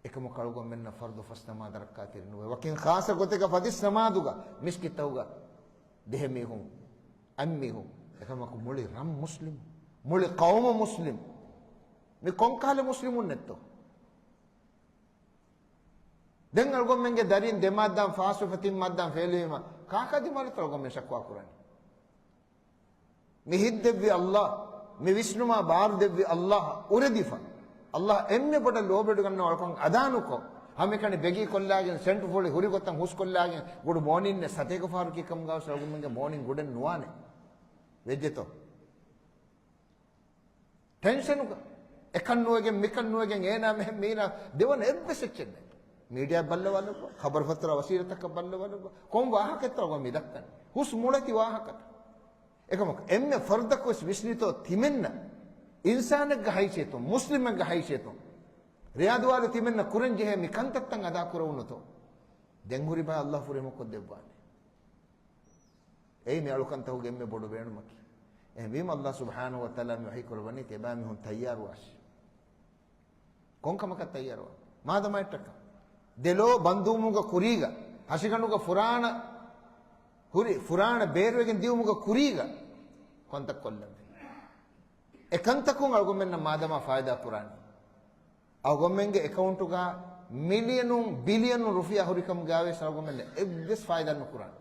އެކަމަކު އަޅުގަނޑުމެންނަށް ފަރުޟު ފަސް ނަމާދަށް ރައްކާތެރި ނުވޭ. ވަކިން ޚާއްޞަ ގޮތެއްގަ ފަތިސް ނަމާދުގަ މިސްކިތްތަކުގަ ދިހަ މީހުން، އަތް މީހުން، އެކަމަކު މުޅި ރަށް މުސްލިމް، މުޅި ޤައުމު މުސްލިމް. މި ކޮންކަހަލަ މުސްލިމުން ނެތްތޯ؟ ދެން އަޅުގަނޑުމެންގެ ދަރީން ދެ މާއްދާ ފާސްވެފަ ތިން މާއްދާ ފެއިލްވީމަ، ކާކާ ދިމާލުތޯ އަޅުގަނޑުމެން ޝަކުވާ ކުރަނީ؟ މި ހިތްދެއްވި އައްލާ، މި ވިސްނުމާ ބާރު ދެއްވި އައްލާ އުރެދިފަ، އައްލާ އެންމެ ބޮޑަށް ލޯބިވެގަންނަވާ އަޅުކަން އަދާނުކޮށް، ހަމައެކަނި ބެގީ ކޮށްލާގެން، ސެންޓް ފުޅި ހުރި ގޮތަށް ހުސްކޮށްލާގެން، ގުޑް މޯނިންއޭ ސަތޭކަ ފަހަރު ކީ ކަމުގަވެސް އަޅުގަނޑުމެންގެ މޯނިން ގުޑެއް ނުވާނެ. ވެއްޖެތޯ؟ ޓެންޝަނުގަ އެކަން ނުވެގެން މިކަން ނުވެގެން އޭނާ މެހެން މީނާ ދެވަނަ އެއްވެސް އެއްޗެއް ނެތް. މީޑިއާ ބައްލަވާލައްވާ، ޚަބަރުފަތުރާ ވަސީލަތަކަށް ބައްލަވާލައްވާ، ކޮން ވާހަކައެއްތޯ އަޅުގަނޑު މި ދައްކަނީ؟ ހުސް މޮޅެތި ވާހަކަތައް. އެކަމަކު އެންމެ ފަރުދަކުވެސް ވިސްނިތޯ ތިމެންނަށް އިންސާނެއްގެ ހައިސިއްޔަތުން، މުސްލިމެއްގެ ހައިސިއްޔަތުން ރިޔާދުވާލު ތިމެންނަށް ކުރަން ޖެހޭ މި ކަންތައްތައް އަދާ ކުރެވުނުތޯ؟ ދެން ހުރި ބައެއް އައްލާ ފުރިހަމަ ކޮށްދެއްވާނެ. އެއީ މި އަޅުކަންތަކުގެ އެންމެ ބޮޑު ބޭނުމަކީ. އެހެންވީމަ އައްލާ ސުބްޙާނަހޫ ވަތަޢާލާ މި ވަޙީ ކުރައްވަނީ ތިޔަބައިމީހުން ތައްޔާރުވާށި. ކޮން ކަމަކަށް ތައްޔާރުވާން؟ މާދަމާއަށްޓަކާ. ދެލޯ ބަންދުވުމުގެ ކުރީގަ، ހަށިގަނޑުގަ ފުރާނަ ހުރި، ފުރާނަ ބޭރުވެގެން ދިއުމުގެ ކުރީގަ ކޮންތައް ކޮށްލަންވީ؟ އެ ކަންތަކުން އަޅުގަނޑުމެންނަށް މާދަމާ ފައިދާ ކުރާނީ. އަޅުގަނޑުމެންގެ އެކައުންޓުގަ މިލިޔަނުން ބިލިޔަނުން ރުފިޔާ ހުރިކަމުގަވެސް އަޅުގަނޑުމެންނަށް އެއްވެސް ފައިދާ ނުކުރާނެ.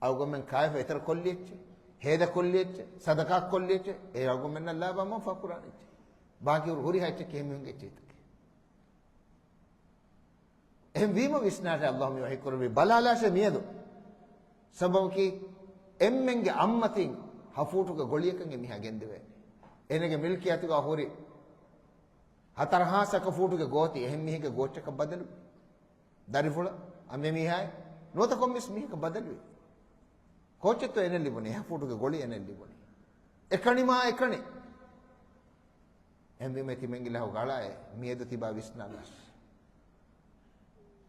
އަޅުގަނޑުމެން ކާވެފަ އެތަރަ ކޮށްލި އެއްޗެއް، ހޭދަ ކޮށްލި އެއްޗެއް، ސަދަޤާ ކޮށްލި އެއްޗެއް، އެ އަޅުގަނޑުމެންނަށް ލާބާ މަންފާ ކުރާނެ އެއްޗެއް. ބާކީ ހުރި ހުރިހާ އެއްޗެއް ކިހިނެއް އެއްޗެއްތަކެއް. އެހެންވީމަ ވިސްނާށޭ، އައްލާހު މި ވަޙީ ކުރެއްވި ބަލާލާށޭ މިއަދު. ސަބަބަކީ އެންމެންގެ އަތްމަތިން ހަ ފޫޓުގެ ގޮޅިއަކަށް އެ މީހާ ގެންދެވޭނެ. އޭނަގެ މިލްކިއްޔަތުގަ ހުރި ހަތަރު ހާސް އަކަ ފޫޓުގެ ގޯތި އެހެން މީހެއްގެ ގޯއްޗަކަށް ބަދަލު. ދަރިފުޅަށް އަނބިމީހާއެއް ނުވަތަ ކޮންމެސް މީހަކަށް ބަދަލުވި. ކޯއްޗެއްތޯ އޭނަ ލިބުނީ؟ ހަ ފޫޓުގެ ގޮޅި އޭނަ ލިބުނީ. އެކަނި މާ އެކަނި. އެހެންވީމަ ތިމެންގެ ލަހު ގަޅާއޭ، މިއަދު ތިބާ ވިސްނާލާށޭ.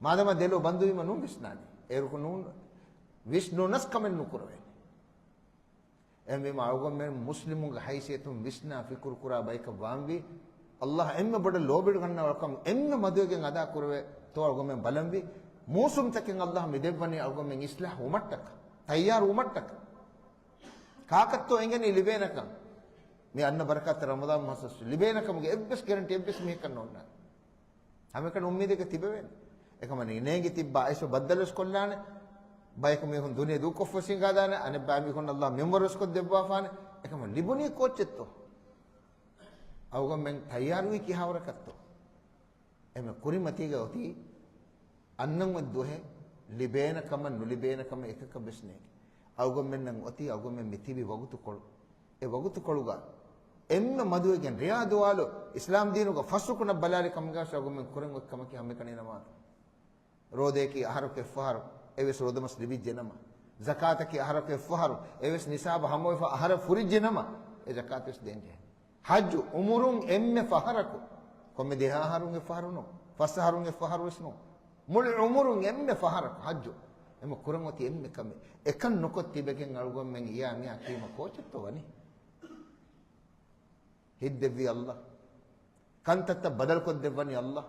މާދަމާ ދެލޯ ބަންދުވީމަ ނޫން ވިސްނާނީ. އޭރުކު ނޫން ވިސްނުނަސް ކަމެއް ނުކުރެވޭނެ. އެހެންވީމަ އަޅުގަނޑުމެން މުސްލިމުންގެ ހައިސިއްޔަތުން ވިސްނާ ފިކުރު ކުރާ ބަޔަކަށް ވާންވީ، އައްލާހު އެންމެ ބޮޑަށް ލޯބިވެގަންނަވާ އަޅުކަން އެންމެ މަދުވެގެން އަދާ ކުރެވޭތޯ އަޅުގަނޑުމެން ބަލަންވީ. މޫސުމްތަކެއް އައްލާހު މި ދެއްވަނީ އަޅުގަނޑުމެން އިސްލާހު ވުމަށްޓަކާ، ތައްޔާރު ވުމަށްޓަކާ. ކާކަށްތޯ އެނގެނީ ލިބޭނެކަން؟ މި އަންނަ ބަރަކާތް ރަމަޟާން މަހަށް ލިބޭނެ ކަމުގެ އެއްވެސް ގެރެންޓީ އެއްވެސް މީހަކަށް ނޯންނާނެ. ހަމައެކަނި އުއްމީދެއްގަ ތިބެވޭނެ. އެކަމަކު ނޭނގި ތިއްބާ އައިސް ބައްދަލުވެސް ކޮށްލާނެ. ބަޔަކު މީހުން ދުނިޔެ ދޫކޮށްފަ ވިސިން ގާދާނެ. އަނެއް ބައިމީހުން އައްލާހު މިންވަރުވެސް ކޮށްދެއްވާފާނެ. އެކަމަކު ލިބުނީ ކޯއްޗެއްތޯ؟ އަޅުގަނޑުމެން ތައްޔާރުވީ ކިހާވަރަކަށްތޯ؟ އެމެ ކުރިމަތީގަ އޮތީ އަންނަން އޮތް ދުވަހެއް ލިބޭނެ ކަމަށް ނުލިބޭނެ ކަމެއް އެކަކަށް ވެސް ނޭނގެ. އަޅުގަނޑުމެންނަށް އޮތީ އަޅުގަނޑުމެން މި ތިބި ވަގުތުކޮޅު. އެ ވަގުތުކޮޅުގަ އެންމެ މަދުވެގެން ރިޔާ ދުވާލު އިސްލާމް ދީނުގަ ފަސް ރުކުނަށް ބަލާލި ކަމުގަ އަޅުގަނޑުމެން ކުރަން އޮތް ކަމަކީ ހަމައެކަނި ނަމާދު. ރޯދަޔަކީ އަހަރަކު އެއްފަހަރު އެއްވެސް ރޯދަމަސް ލިބިއްޖެ ނަމަ، ޒަކާތަކީ އަހަރަކު އެއްފަހަރު އެއްވެސް ނިސާބަށް ހަމަވެފަ އަހަރެއް ފުރިއްޖެ ނަމަ، އެ ޒަކާތުވެސް ދޭންޖެހޭ. ޙައްޖު އުމުރުން އެންމެ ފަހަރަކު، ކޮންމެ ދެހާ އަހަރުން އެއްފަހަރު ނޫން، ފަސް އަހަރުން އެއްފަހަރު ވެސް ނޫން، މުޅި އުމުރުން އެންމެ ފަހަރަކު ޙައްޖު. އެމަ ކުރަން އޮތީ އެންމެ ކަމެއް. އެކަން ނުކޮށް ތިބެގެން އަޅުގަނޑުމެން އިޔާ މިޔާ ކީމަ ކޯޗެއްތޯ ވަނީ؟ ހިތްދެއްވީ އައްލާ. ކަންތައްތައް ބަދަލުކޮށްދެއްވަނީ އައްލާ.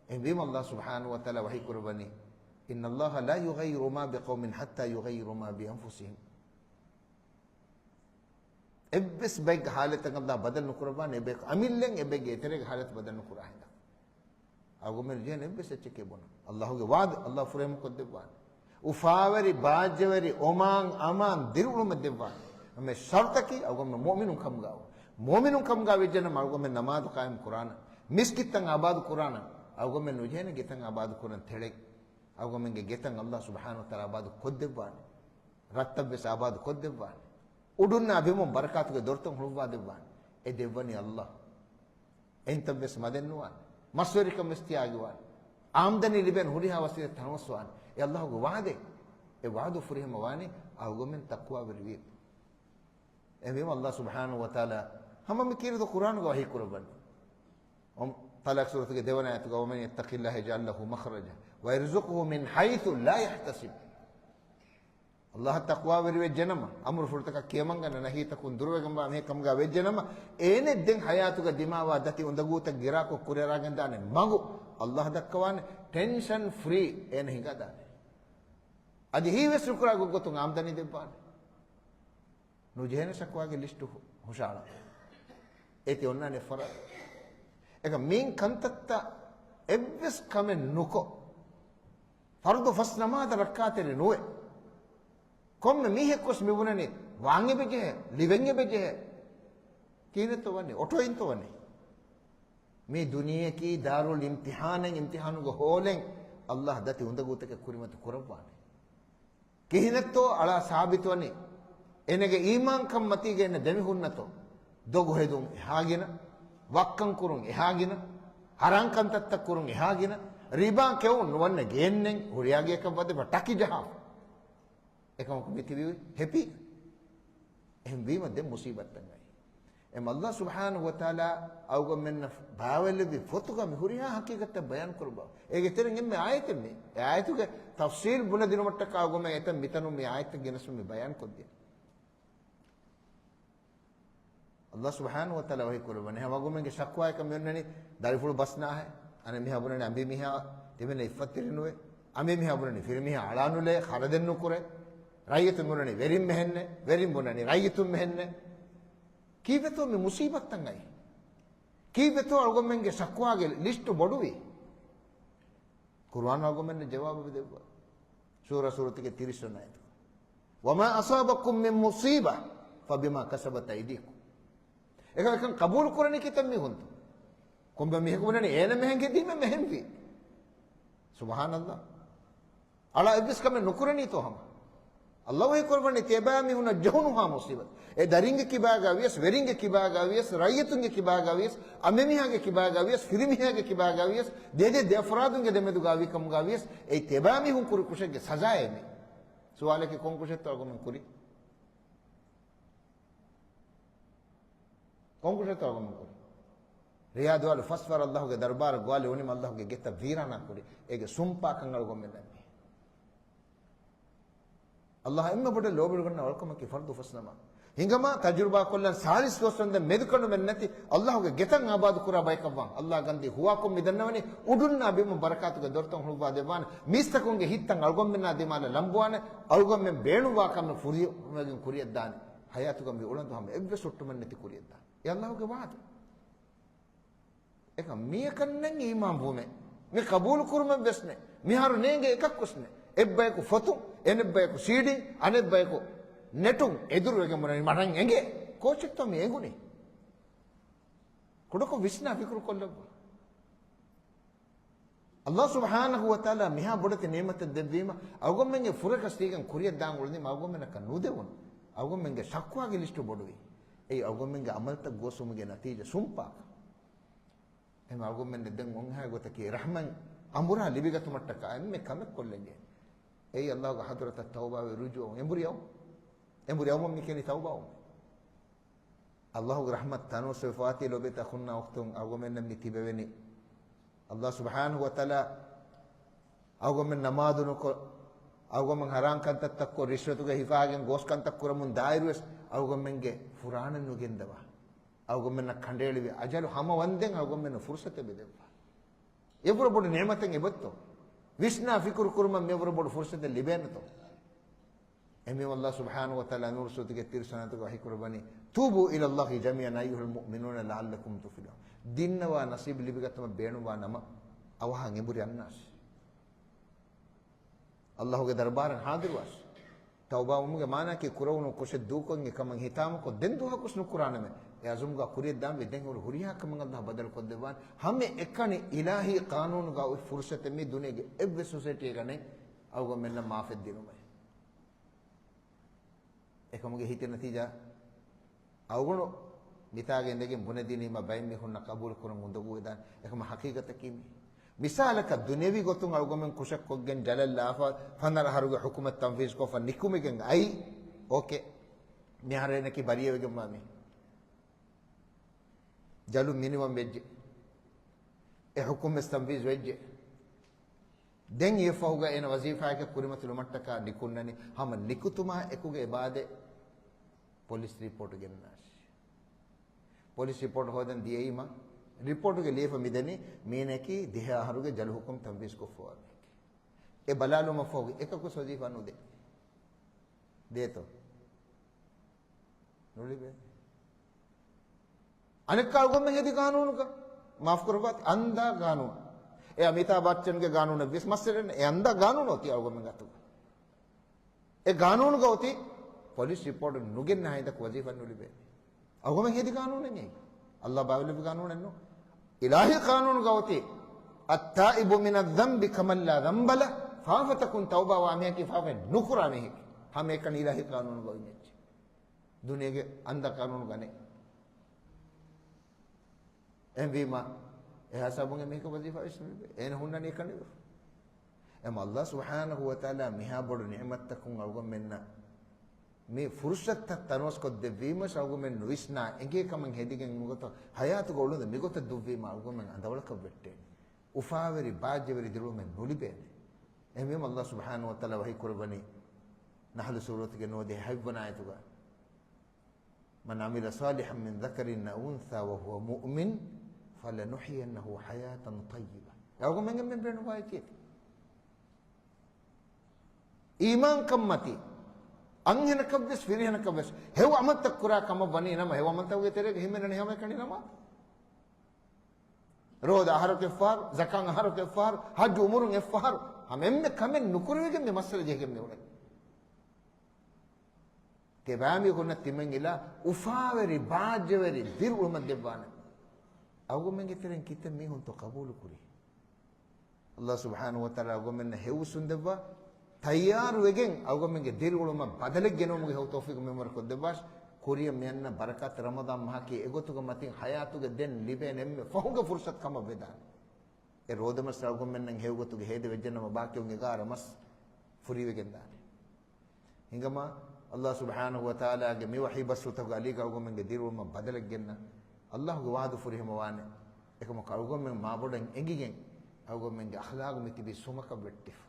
އެހެންވީމަ އައްލާ ސުބްޙާނަހޫ ވަތަޢާލާ ވަޙީ ކުރައްވަނީ، إن الله لا يغير ما بقوم حتى يغيروا ما بأنفسهم. އެއްވެސް ބައެއްގެ ހާލަތަކަށް އައްލާ ބަދަލު ނުކުރައްވާނެ، އެބަޔަކު އަމިއްލައިން އެބައެއްގެ އެތެރޭގެ ހާލަތު ބަދަލު ނުކުރާ ހިނދާ. އަޅުގަނޑުމެން ނުޖެހޭނެ އެއްވެސް އެއްޗެކޭ ބުނަން. އައްލާހުގެ ވަޢުދު އައްލާ ފުރިހަމަ ކޮށްދެއްވާނެ. އުފާވެރި، ބާއްޖަވެރި، އޮމާން، އަމާން ދިރިއުޅުމެއް ދެއްވާނެ. އެންމެ ޝަރުޠަކީ އަޅުގަނޑުމެން މުއުމިނުން ކަމުގައި ވުން. މުއުމިނުން ކަމުގައި ވެއްޖެނަމަ އަޅުގަނޑުމެން ނަމާދު ޤާއިމް ކުރާނަން. މިސްކިތްތައް އާބާދު ކުރާނަން. އަޅުގަނޑުމެން ނުޖެހޭނެ ގެތައް އާބާދު ކުރަން ތެޅެން. އަޅުގަނޑުމެންގެ ގެތައް އައްލާ ސުބްޙާނަހޫ ވަތަޢާލާ އާބާދު ކޮށްދެއްވާނެ. ރަށްތައްވެސް އާބާދު ކޮށްދެއްވާނެ. އުޑުންނާ ބިމުން ބަރަކާތުގެ ދޮރުތައް ހުޅުއްވާ ދެއްވާނެ. އެ ދެއްވަނީ އައްލާ. އެހެންތައްވެސް މަދެއްނުވާނެ. މަސްވެރިކަންވެސް ތިޔާގިވާނެ. އާމްދަނީ ލިބޭނެ ހުރިހާ ވަސީލަތް ތަނަވަސްވާނެ. އެ އައްލާހުގެ ވަޢުދެއް. އެ ވަޢުދު ފުރިހަމަވާނީ އަޅުގަނޑުމެން ތަޤްވާވެރިވީ. އެހެންވީމަ އައްލާ ސުބްޙާނަހޫ ވަތަޢާލާ ހަމަ މި ކީރިތި ޤުރްއާނުގަ ވަޙީ ކުރައްވަނީ. އޮމް، ޠަލާޤް ސޫރަތުގެ ދެވަނަ އާޔަތުގަ، ومن يتق الله يجعل له مخرجا ويرزقه من حيث لا يحتسب. އައްލާހަށް ތަޤްވާވެރިވެއްޖެނަމަ، އަމުރުފުޅުތަކަށް ކިޔަމަންގަންނަ، ނަހީތަކުން ދުރުވެގެންވާ މީހެއް ކަމުގަ ވެއްޖެނަމަ، އޭނަ ދެން ޙަޔާތުގަ ދިމާވާ ދަތި އުނދަގޫތައް ގިރާކޮށް ކުރިއަރާގެންދާނެ މަގު އައްލާހަށް ދައްކަވާނެ. ޓެންޝަން ފްރީ އޭނަ ހިނގާދާނެ. އަދި ހީވެސް ނުކުރާ ގޮތްގޮތުން އާމްދަނީ ދެއްވާނެ. ނުޖެހޭނެ ޝަކުވާގެ ލިސްޓު ހު-، ހުށަހަޅާ. އޭތި އޮންނާނެ ފަރާތް. އެކަ މިއިން ކަންތައްތައް އެއްވެސް ކަމެއް ނުކޮށް، ފަރުޟު ފަސް ނަމާދަށް ރައްކާތެރި ނުވެ، ކޮންމެ މީހެއްވެސް މި ބުނަނީ ވާން އެބަޖެހޭ، ލިބެން އެބަޖެހޭ ކިހިނެއްތޯ ވަނީ؟ އޮޓޯއިންތޯ ވަނީ؟ މި ދުނިޔެއަކީ ދާރުލް އިމްތިހާނެއް، އިމްތިހާނުގެ ހޯލެއް. އައްލާހް ދަތި އުނދަގޫތަކެއް ކުރިމަތި ކުރައްވާނެ. ކިހިނެއްތޯ އަޅާ ސާބިތުވަނީ؟ އޭނަގެ އީމާންކަން މަތީގަ އޭނަ ދެމިހުންނަތޯ؟ ދޮގު ހެދުން އެހާގިނަ، ވައްކަން ކުރުން އެހާގިނަ، ހަރާން ކަންތައްތައް ކުރުން އެހާގިނަ، ރިބާ ކެއުން ނުވަންނަ ގެއެއްނެތް، ހުރިހާ ގެޔަކަށް ވަދެފަ ޓަކި ޖަހާފަ. އެކަމަކު މި ތިބީ ހެޕީ. އެހެން ވީމަ ދެން މުސީބަތްތައް އައި. އެމަ އައްލާހް ސުބްޙާނަހު ވަތަޢާލާ އަޅުގަނޑުމެންނަށް ބާވެލެއްވި ފޮތުގަ މި ހުރިހާ ހަޤީޤަތްތައް ބަޔާން ކުރައްވާ. އޭގެ ތެރެއިން އެންމެ އާޔަތެއް މި. އެ އާޔަތުގެ ތަފްސީލް ބުނެދިނުމަށްޓަކާ އަޅުގަނޑުމެން އެތަން މިތަނުން މި އާޔަތްތައް ގެނެސް މި ބަޔާން ކޮށްދިން. އައްލާހް ސުބްޙާނަހު ވަތަޢާލާ ވަޙީ ކުރައްވަނީ، އަޅުގަނޑުމެންގެ ޝަކުވާއަކަށް މި އޮންނަނީ ދަރިފުޅު ބަސްނާހެ، އަނެއް މީހާ ބުނަނީ އަނބިމީހާ ތިބެން އިއްފަތްތެރި ނުވޭ، އަނބިމީހާ ބުނަނީ ފިރިމީހާ އަޅާނުލޭ، ޚަރަދެއް ނުކުރޭ، ރައްޔިތުން ބުނަނީ ވެރިން މެހެންނޭ، ވެރިން ބުނަނީ ރައްޔިތުން މެހެންނޭ. ކީއްވެތޯ މި މުސީބަތްތައް އައި؟ ކީއްވެތޯ އަޅުގަނޑުމެންގެ ޝަކުވާގެ ލިސްޓު ބޮޑުވީ؟ ޤުރުއާން އަޅުގަނޑުމެންނަށް ޖަވާބު ދެއްވާ. ޝޫރާ ސޫރަތުގެ ތިރީސް ވަނަ އާޔަތު. وما أصابكم من مصيبة فبما كسبت أيديكم. އެކަން އެކަން ޤަބޫލު ކުރަނީ ކިތައް މީހުންތޯ؟ ކޮންމެ މީހަކު ބުނަނީ އޭނަ މެހެން ހެދީމަ މެހެންވީ. ސުބްޙާނައްލާހް. އަޅާ އެއްވެސް ކަމެއް ނުކުރަނީތޯ ހަމަ؟ އައްލާހް ވަޙީ ކުރައްވަނީ ތިޔަބައިމީހުންނަށް ޖެހުނުހާ މުޞީބަތު. އެ ދަރިންގެ ކިބާގަ ވިޔަސް، ވެރިންގެ ކިބާގަ ވިޔަސް، ރައްޔިތުންގެ ކިބާގަ ވިޔަސް، އަނބިމީހާގެ ކިބާގަ ވިޔަސް، ފިރިމީހާގެ ކިބާގަ ވިޔަސް، ދެ ދެ ދެ އަފްރާދުންގެ ދެމެދުގަ ވި ކަމުގަ ވިޔަސް، އެ ތިޔަބައިމީހުން ކުރި ކުށެއްގެ ސަޒާއޭ މި. ސުވާލަކީ ކޮން ކުށެއްތޯ އަޅުގަނޑުމެން ކުރީ؟ ކޮން ކުށެއްތޯ އަޅުގަނޑުމެން ކުރީ؟ ރެޔާ ދުވާލު ފަސް ވަރަށް އައްލާހުގެ ދަރުބާރަށް ގޮވާލި އުޅުނީމަ އައްލާހުގެ ގެތައް ވީރާނާ ކުރި. އޭގެ ސުންޕާކަން އަޅުގަނޑުމެންނަށް މީ. އައްލާހް އެންމެ ބޮޑަށް ލޯބިވެގަންނަ ވަރުކަމަކީ ފަރުޟު ފަސް ނަމާ. ހިނގަމާ ތަޖުރިބާ ކޮށްލަން ސާޅީސް ދުވަސް ވަންދެން މެދުކަނޑުމެއް ނެތި އައްލާހުގެ ގެތައް އާބާދު ކުރާ ބަޔަކަށް ވާން. އައްލާހް ގަންދީ ހުވާކޮށް މި ދަންނަވަނީ އުޑުންނާ ބިމުން ބަރަކާތުގެ ދޮރުތައް ހުޅުވާ ދެއްވާނެ. މީސްތަކުންގެ ހިތްތައް އަޅުގަނޑުމެންނާ ދިމާލަށް ލަނބުވާނެ. އަޅުގަނޑުމެން ބޭނުންވާ ކަމެއް ފުރިހަމައިގެން ކުރިއަށްދާނެ. ހަޔާތުގަ މި އުޅަނދު ހަމަ އެއްވެސް ހުއްޓުމެއް ނެތި ކުރިއަށްދާނެ. އެ އައްލާހުގެ ވަޢުދު. އެކަމް މިޔަކަންނެން އީމާންވުމެއް، މި ޤަބޫލު ކުރުމެއް ވެސް ނެތް. މިހާރު ނޭނގޭ އެކަކުވެސް ނެތް. އެއްބަޔަކު ފޮތުން، އެނެއްބަޔަކު ސީޑީން، އަނެއްބަޔަކު ނެޓުން އެދުރުވެގެން ބުނަނީ މަރަން އެނގޭ. ކޯޗެއްތޯ މި އެނގުނީ؟ ކުޑަކޮށް ވިސްނާ ފިކުރު ކޮށްލައްވާ. އައްލާހް ސުބްޙާނަހު ވަތަޢާލާ މިހާ ބޮޑެތި ނިޢުމަތެއް ދެއްވީމަ، އަޅުގަނޑުމެންގެ ފުރަގަސް ތީގަން ކުރިއަށް ދާން އުޅުނީމަ އަޅުގަނޑުމެންނަކަށް ނުދެވުނު. އަޅުގަނޑުމެންގެ ޝަކުވާގެ ލިސްޓު ބޮޑުވި. އެއީ އަޅުގަނޑުމެންގެ ޢަމަލުތައް ގޯސްވުމުގެ ނަތީޖާ ސުންޕާކަން. އެހެން އަޅުގަނޑުމެން ދެން އޮންހާ ގޮތަކީ ރަޙްމަތް އަނބުރާ ލިބިގަތުމަށްޓަކާ އެންމެ ކަމެއް ކޮށްލަންޖެހޭ. އެއީ އައްލާހުގެ ޙަޟްރަތަށް ތައުބާވެ ރުޖޫޢަވުން. އެނބުރި އައު، އެނބުރި އައުމަށް މި ކިޔަނީ ތައުބާވުން. އައްލާހުގެ ރަޙްމަތް ތަނަވަސްވެފަވާތީ ލޯބިވެތި އަޚުންނާ އުޚްތުން، އަޅުގަނޑުމެންނަށް މި ތިބެވެނީ. އައްލާހު ސުބްޙާނަހު ވަތަޢާލާ އަޅުގަނޑުމެން ނަމާދު ނުކޮށް، އަޅުގަނޑުމެން ހަރާން ކަންތައްތައްކޮށް، ރިޝްވަތުގަ ހިފާގެން ގޯސް ކަންތައް ކުރަމުން ދާއިރުވެސް އަޅުގަނޑުމެންގެ ފުރާނަ ނުގެންދަވާ. އަޅުގަނޑުމެންނަށް ކަނޑައެޅިވި އަޖަލު ހަމަވަންދެން އަޅުގަނޑުމެންނަށް ފުރުޞަތެއް މި ދެއްވާ. އެވަރު ބޮޑު ނިޢުމަތެއް އެބައޮތްތޯ؟ ވިސްނާ ފިކުރު ކުރުމަށް މިވަރު ބޮޑު ފުރުޞަތެއް ލިބޭނެތޯ؟ އެމީ އައްލާހު ސުބްޙާނަހު ވަތަޢާލާ ނޫރު ސޫރަތުގެ ތިރީސް ވަނަ އާޔަތުގަ ވަޙީކުރައްވަނީ، "توبوا إلى الله جميعا أيها المؤمنون لعلكم تفلحون." ދިންނަވާ ނަސީބު ލިބިގަތުމަށް ބޭނުންވާ ނަމަ، އަވަހަށް އެނބުރި އަންނާށި. އައްލާހުގެ ދަރުބާރަށް ޙާޟިރުވާށި. ތައުބާވުމުގެ މާނައަކީ ކުރެވުނު ކުށެއް ދޫކޮށް އެކަމަށް ހިތާމަކޮށް ދެން ދުވަހަކުވެސް ނުކުރާނަމޭ. އެ ޢަޒުމުގަ ކުރިޔަށްދާންވީ ދެން ހުރި ހުރިހާ ކަމެއް އައްލާހު ބަދަލުކޮށްދެއްވާނެ. ހަމައެކަނި އިލާހީ ޤާނޫނުގަ އޮތް ފުރުޞަތެއް މީ ދުނިޔޭގެ އެއްވެސް ސޮސައިޓީއެއްގަ ނެތް އަޅުގަނޑުމެންނަށް މާފެއް ދިނުމޭ. އެކަމުގެ ހިތި ނަތީޖާ އަޅުގަނޑު މިތާގަ އިނދެގެން ބުނެދިނީމަ ބައެއް މީހުންނަށް ޤަބޫލު ކުރަން އުނދަގޫވެދާނެ. އެކަމަ ޙަޤީޤަތަކީ މީ. މިސާލަކަށް ދުނިޔަވީ ގޮތުން އަޅުގަނޑުމެން ކުށެއް ކޮށްގެން ޖަލަށް ލާފަ ފަނަރަ އަހަރުގެ ޙުކުމަތް ތަންފީޒުކޮށްފަ ނިކުމެގެން އައީ. އޯކޭ. މިހާރު އޭނައަކީ ބަރީއަވެގެންވާ މީހެއް. ޖަލުން މިނިވަން ވެއްޖެ. އެ ޙުކުމް ވެސް ތަންފީޒު ވެއްޖެ. ދެން އެއަށްފަހުގަ އޭނަ ވަޒީފާއަކަށް ކުރިމަތިލުމަށްޓަކާ ނިކުންނަނީ. ހަމަ ނިކުތުމާ އެކުގަ އެބާދެ ޕޮލިސް ރިޕޯޓް ގެންނާށި. ޕޮލިސް ރިޕޯޓް ހޯދަން ދިޔައީމަ، ރިޕޯޓުގަ ލިޔެފަ މިދަނީ މީނައަކީ ދިހަ އަހަރުގެ ޖަލު ޙުކުމް ތަންފީޒުކޮށްފަވާ މީހެކޭ. އެ ބަލާލުމަށްފަހުގަ އެކަކުވެސް ވަޒީފާ ނުދޭ. ދޭތޯ؟ ނުލިބޭ. އަނެއްކާ އަޅުގަނޑުމެން ހެދި ޤާނޫނުގަ، މާފުކުރައްވާތި، އަންދާ ޤާނޫނު. އެ އަމިތާބް ބައްޗަންގެ ގާނޫނަށް ވިޔަސް މައްސަލައެއް ނެތް. އެ އަންދާ ގާނޫނު އޮތީ އަޅުގަނޑުމެން އަތުގަ. އެ ގާނޫނުގަ އޮތީ ޕޮލިސް ރިޕޯޓް ނުގެންނަ ހިނދަކު ވަޒީފާ ނުލިބޭނެ. އަޅުގަނޑުމެން ހެދި ގާނޫނެއް ނެތް. އައްލާ ބާވައިލެއްވި ގާނޫނެއް ނޫން. އިލާހީ ގާނޫނުގަ އޮތީ، التائب من الذنب كمن لا ذنب له، ފާފަތަކުން ތައުބާވާ މީހަކީ ފާފައެއް ނުކުރާ މީހެކޭ. ހަމައެކަނި އިލާހީ ގާނޫނުގަ އޮތް އެއްޗެއް. ދުނިޔޭގެ އަންދާ ގާނޫނުގަ ނެތް. އެހެންވީމަ، އެހާ ސަބަބުން އެމީހަކަށް ވަޒީފާ ވެސް ނުލިބޭ. އޭނަ ހުންނަނީ އެކަނިވެފަ. އެމަ އައްލާ ސުބްޙާނަހޫ ވަތަޢާލާ މިހާ ބޮޑު ނިޢުމަތްތަކުން އަޅުގަނޑުމެންނަށް މި ފުރުޞަތުތައް ތަނަވަސްކޮށްދެއްވީމަ، އަޅުގަނޑުމެން ނުވިސްނާ އެނގޭ ކަމަށް ހެދިގެން މިގޮތަށް ހަޔާތުގަ އުޅުނު މިގޮތަށް ދުއްވީމަ އަޅުގަނޑުމެން އަނދަވަޅަކަށް ވެއްޓޭނެ. އުފާވެރި ބާއްޖަވެރި ދިރިއުޅުމެއް ނުލިބޭނެ. އެހެންވީމަ އައްލާ ސުބްޙާނަހޫ ވަތަޢާލާ ވަޙީ ކުރައްވަނީ ނަޙްލު ސޫރަތުގެ ނުވަދިހަ ހަތްވަނަ އާޔަތުގަ، من عمل صالحا من ذكر أو أنثى وهو مؤمن فلنحيينه حياة طيبة. އަޅުގަނޑުމެން ބޭނުންވާ އެއްޗެއް. އީމާންކަންމަތީ އަންހެނަކަށްވެސް ފިރިހެނަކަށްވެސް ހެޔޮ އަމަލުތައް ކުރާ ކަމަށް ވަނީ ނަމަ، ހެޔޮ އަމަލުތަކުގެ ތެރޭގަ ހިމެނޭނެ ހަމައެކަނި ނަމާދު. ރޯދަ އަހަރަކު އެއްފަހަރު، ޒަކާތް އަހަރަކު އެއްފަހަރު، ޙައްޖު އުމުރުން އެއްފަހަރު، ހަމަ އެންމެ ކަމެއް ނުކުރެވިގެން މި މައްސަލަ ޖެހިގެން މި އުޅެނީ. ތިބާމީހުންނަށް ތިމަން އިލާ އުފާވެރި، ބާއްޖަވެރި ދިރިއުޅުމަށް ދެއްވާނެ. އަޅުގަނޑުމެންގެ ތެރެއިން ކިތައް މީހުންތޯ ޤަބޫލު ކުރީ؟ އައްލާ ސުބްޙާނަހޫ ވަތަޢާލާ އަޅުގަނޑުމެންނަށް ހެޔޮ އުސޫލު ދެއްވާ، ތައްޔާރުވެގެން އަޅުގަނޑުމެންގެ ދިރިއުޅުމަށް ބަދަލެއް ގެނައުމުގެ ހެޔޮ ތައުފީޤު މިއުމުރަށް ކޮށްދެއްވާށި. ކުރިއަށް މިއަންނަ ބަރަކާތް ރަމަޟާން މަހަކީ އެގޮތުގެ މަތިން ޙަޔާތުގެ ދެން ލިބޭނެ އެންމެ ފަހުގެ ފުރުޞަތު ކަމަށް ވެދާނެ. އެ ރޯދަމަސް އަޅުގަނޑުމެންނަށް ހެޔޮގޮތުގެ ހޭދަ ވެއްޖެނަމަ، ބާކީ އެގާރަ މަސް ފުރިވެގެން ދާނެ. ހިނގަމާ، އައްލާ ސުބްޙާނަހޫ ވަތަޢާލާގެ މި ވަޙީ ބަސްފުޅުތަކުގެ އަލީގަ އަޅުގަނޑުމެންގެ ދިރިއުޅުމަށް ބަދަލެއް ގެންނަ، އައްލާހުގެ ވަޢުދު ފުރިހަމަވާނެ. އެކަމަކު އަޅުގަނޑުމެން މާބޮޑަށް އެނގިގެން، އަޅުގަނޑުމެންގެ އަޚްލާގު މި ތިބީ ސުމަކަށް ވެއްޓިފަ.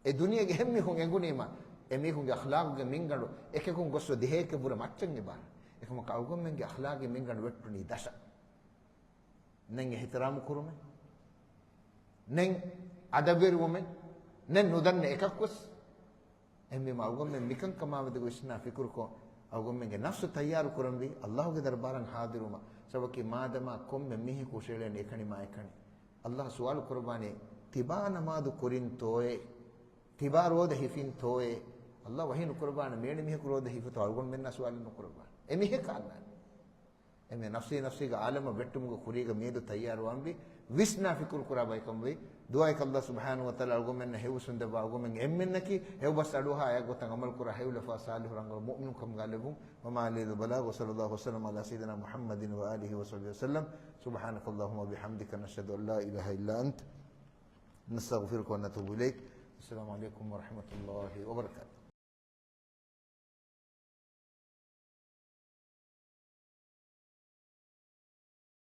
އެ ދުނިޔޭގެ އެހެން މީހުން އެނގުނީމަ، އެ މީހުންގެ އަޚްލާގުގެ މިންގަނޑު އެކަކުން ގޮއްސަ ދިހައެކެއް ވުރެ މައްޗަށް އެބާރަ. އެކަމަކު އަޅުގަނޑުމެންގެ އަޚްލާގީ މިންގަނޑު ވެއްޓުނީ ދަށަށް. ނެތް އިޙްތިރާމު ކުރުމެއް، ނެތް އަދަބުވެރިވުމެއް، ނެތް ނުދަންނަ އެކަކުވެސް. އެހެންވީމަ އަޅުގަނޑުމެން މިކަންކަމާމެދުގަ ވިސްނާ ފިކުރުކޮށް، އަޅުގަނޑުމެންގެ ނަފްސު ތައްޔާރު ކުރަންވީ އައްލާހުގެ ދަރުބާރަށް ޙާޟިރުވުމަށް. ސަބަބަކީ މާދަމާ ކޮންމެ މީހަކު ހުށައެޅޭނެ އެކަނި މާ އެކަނި، އައްލާހަށް ސުވާލު ކުރައްވާނެ، ތިބާ ނަމާދު ކުރިންތޯއޭ؟ ތިބާ ރޯދަ ހިފިންތޯއޭ؟ އައްލާ ވަޙީ ނުކުރައްވާނެ، މިއެޅި މީހަކު ރޯދަ ހިފިތޯ؟ އަޅުގަނޑުމެންނާ ސުވާލެއް ނުކުރައްވާނެ. އެ މީހަކަށް އަންނާނެ. އެމެ ނަފްސީ ނަފްސީގެ ޢާލަމަށް ވެއްޓުމުގެ ކުރީގަ މިއަދު ތައްޔާރުވާންވީ، ވިސްނާ ފިކުރު ކުރާ ބައެއްކަމުގައި. ދުޢާއަކީ އައްލާ ސުބްޙާނަހޫ ވަތަޢާލާ އަޅުގަނޑުމެންނަށް ހެޔޮ އުސޫލު ދެއްވާ، އަޅުގަނޑުމެން އެންމެންނަކީ ހެޔޮ ބަސް އަޑުއަހާ އެއާ ގޮތަށް ޢަމަލު ކުރާ ހެޔޮ ލަފާ ޞާލިޙު ރަނގަޅު މުއުމިނުން ކަމުގައި ލެއްވުން. وما علينا إلا البلاغ وصلى الله وسلم على سيدنا محمد وآله وصحبه وسلم. سبحانك اللهم وبحمدك، نشهد أن لا إله إلا أنت، نستغفرك ونتوب إليك. السلام عليكم ورحمة الله وبركاته.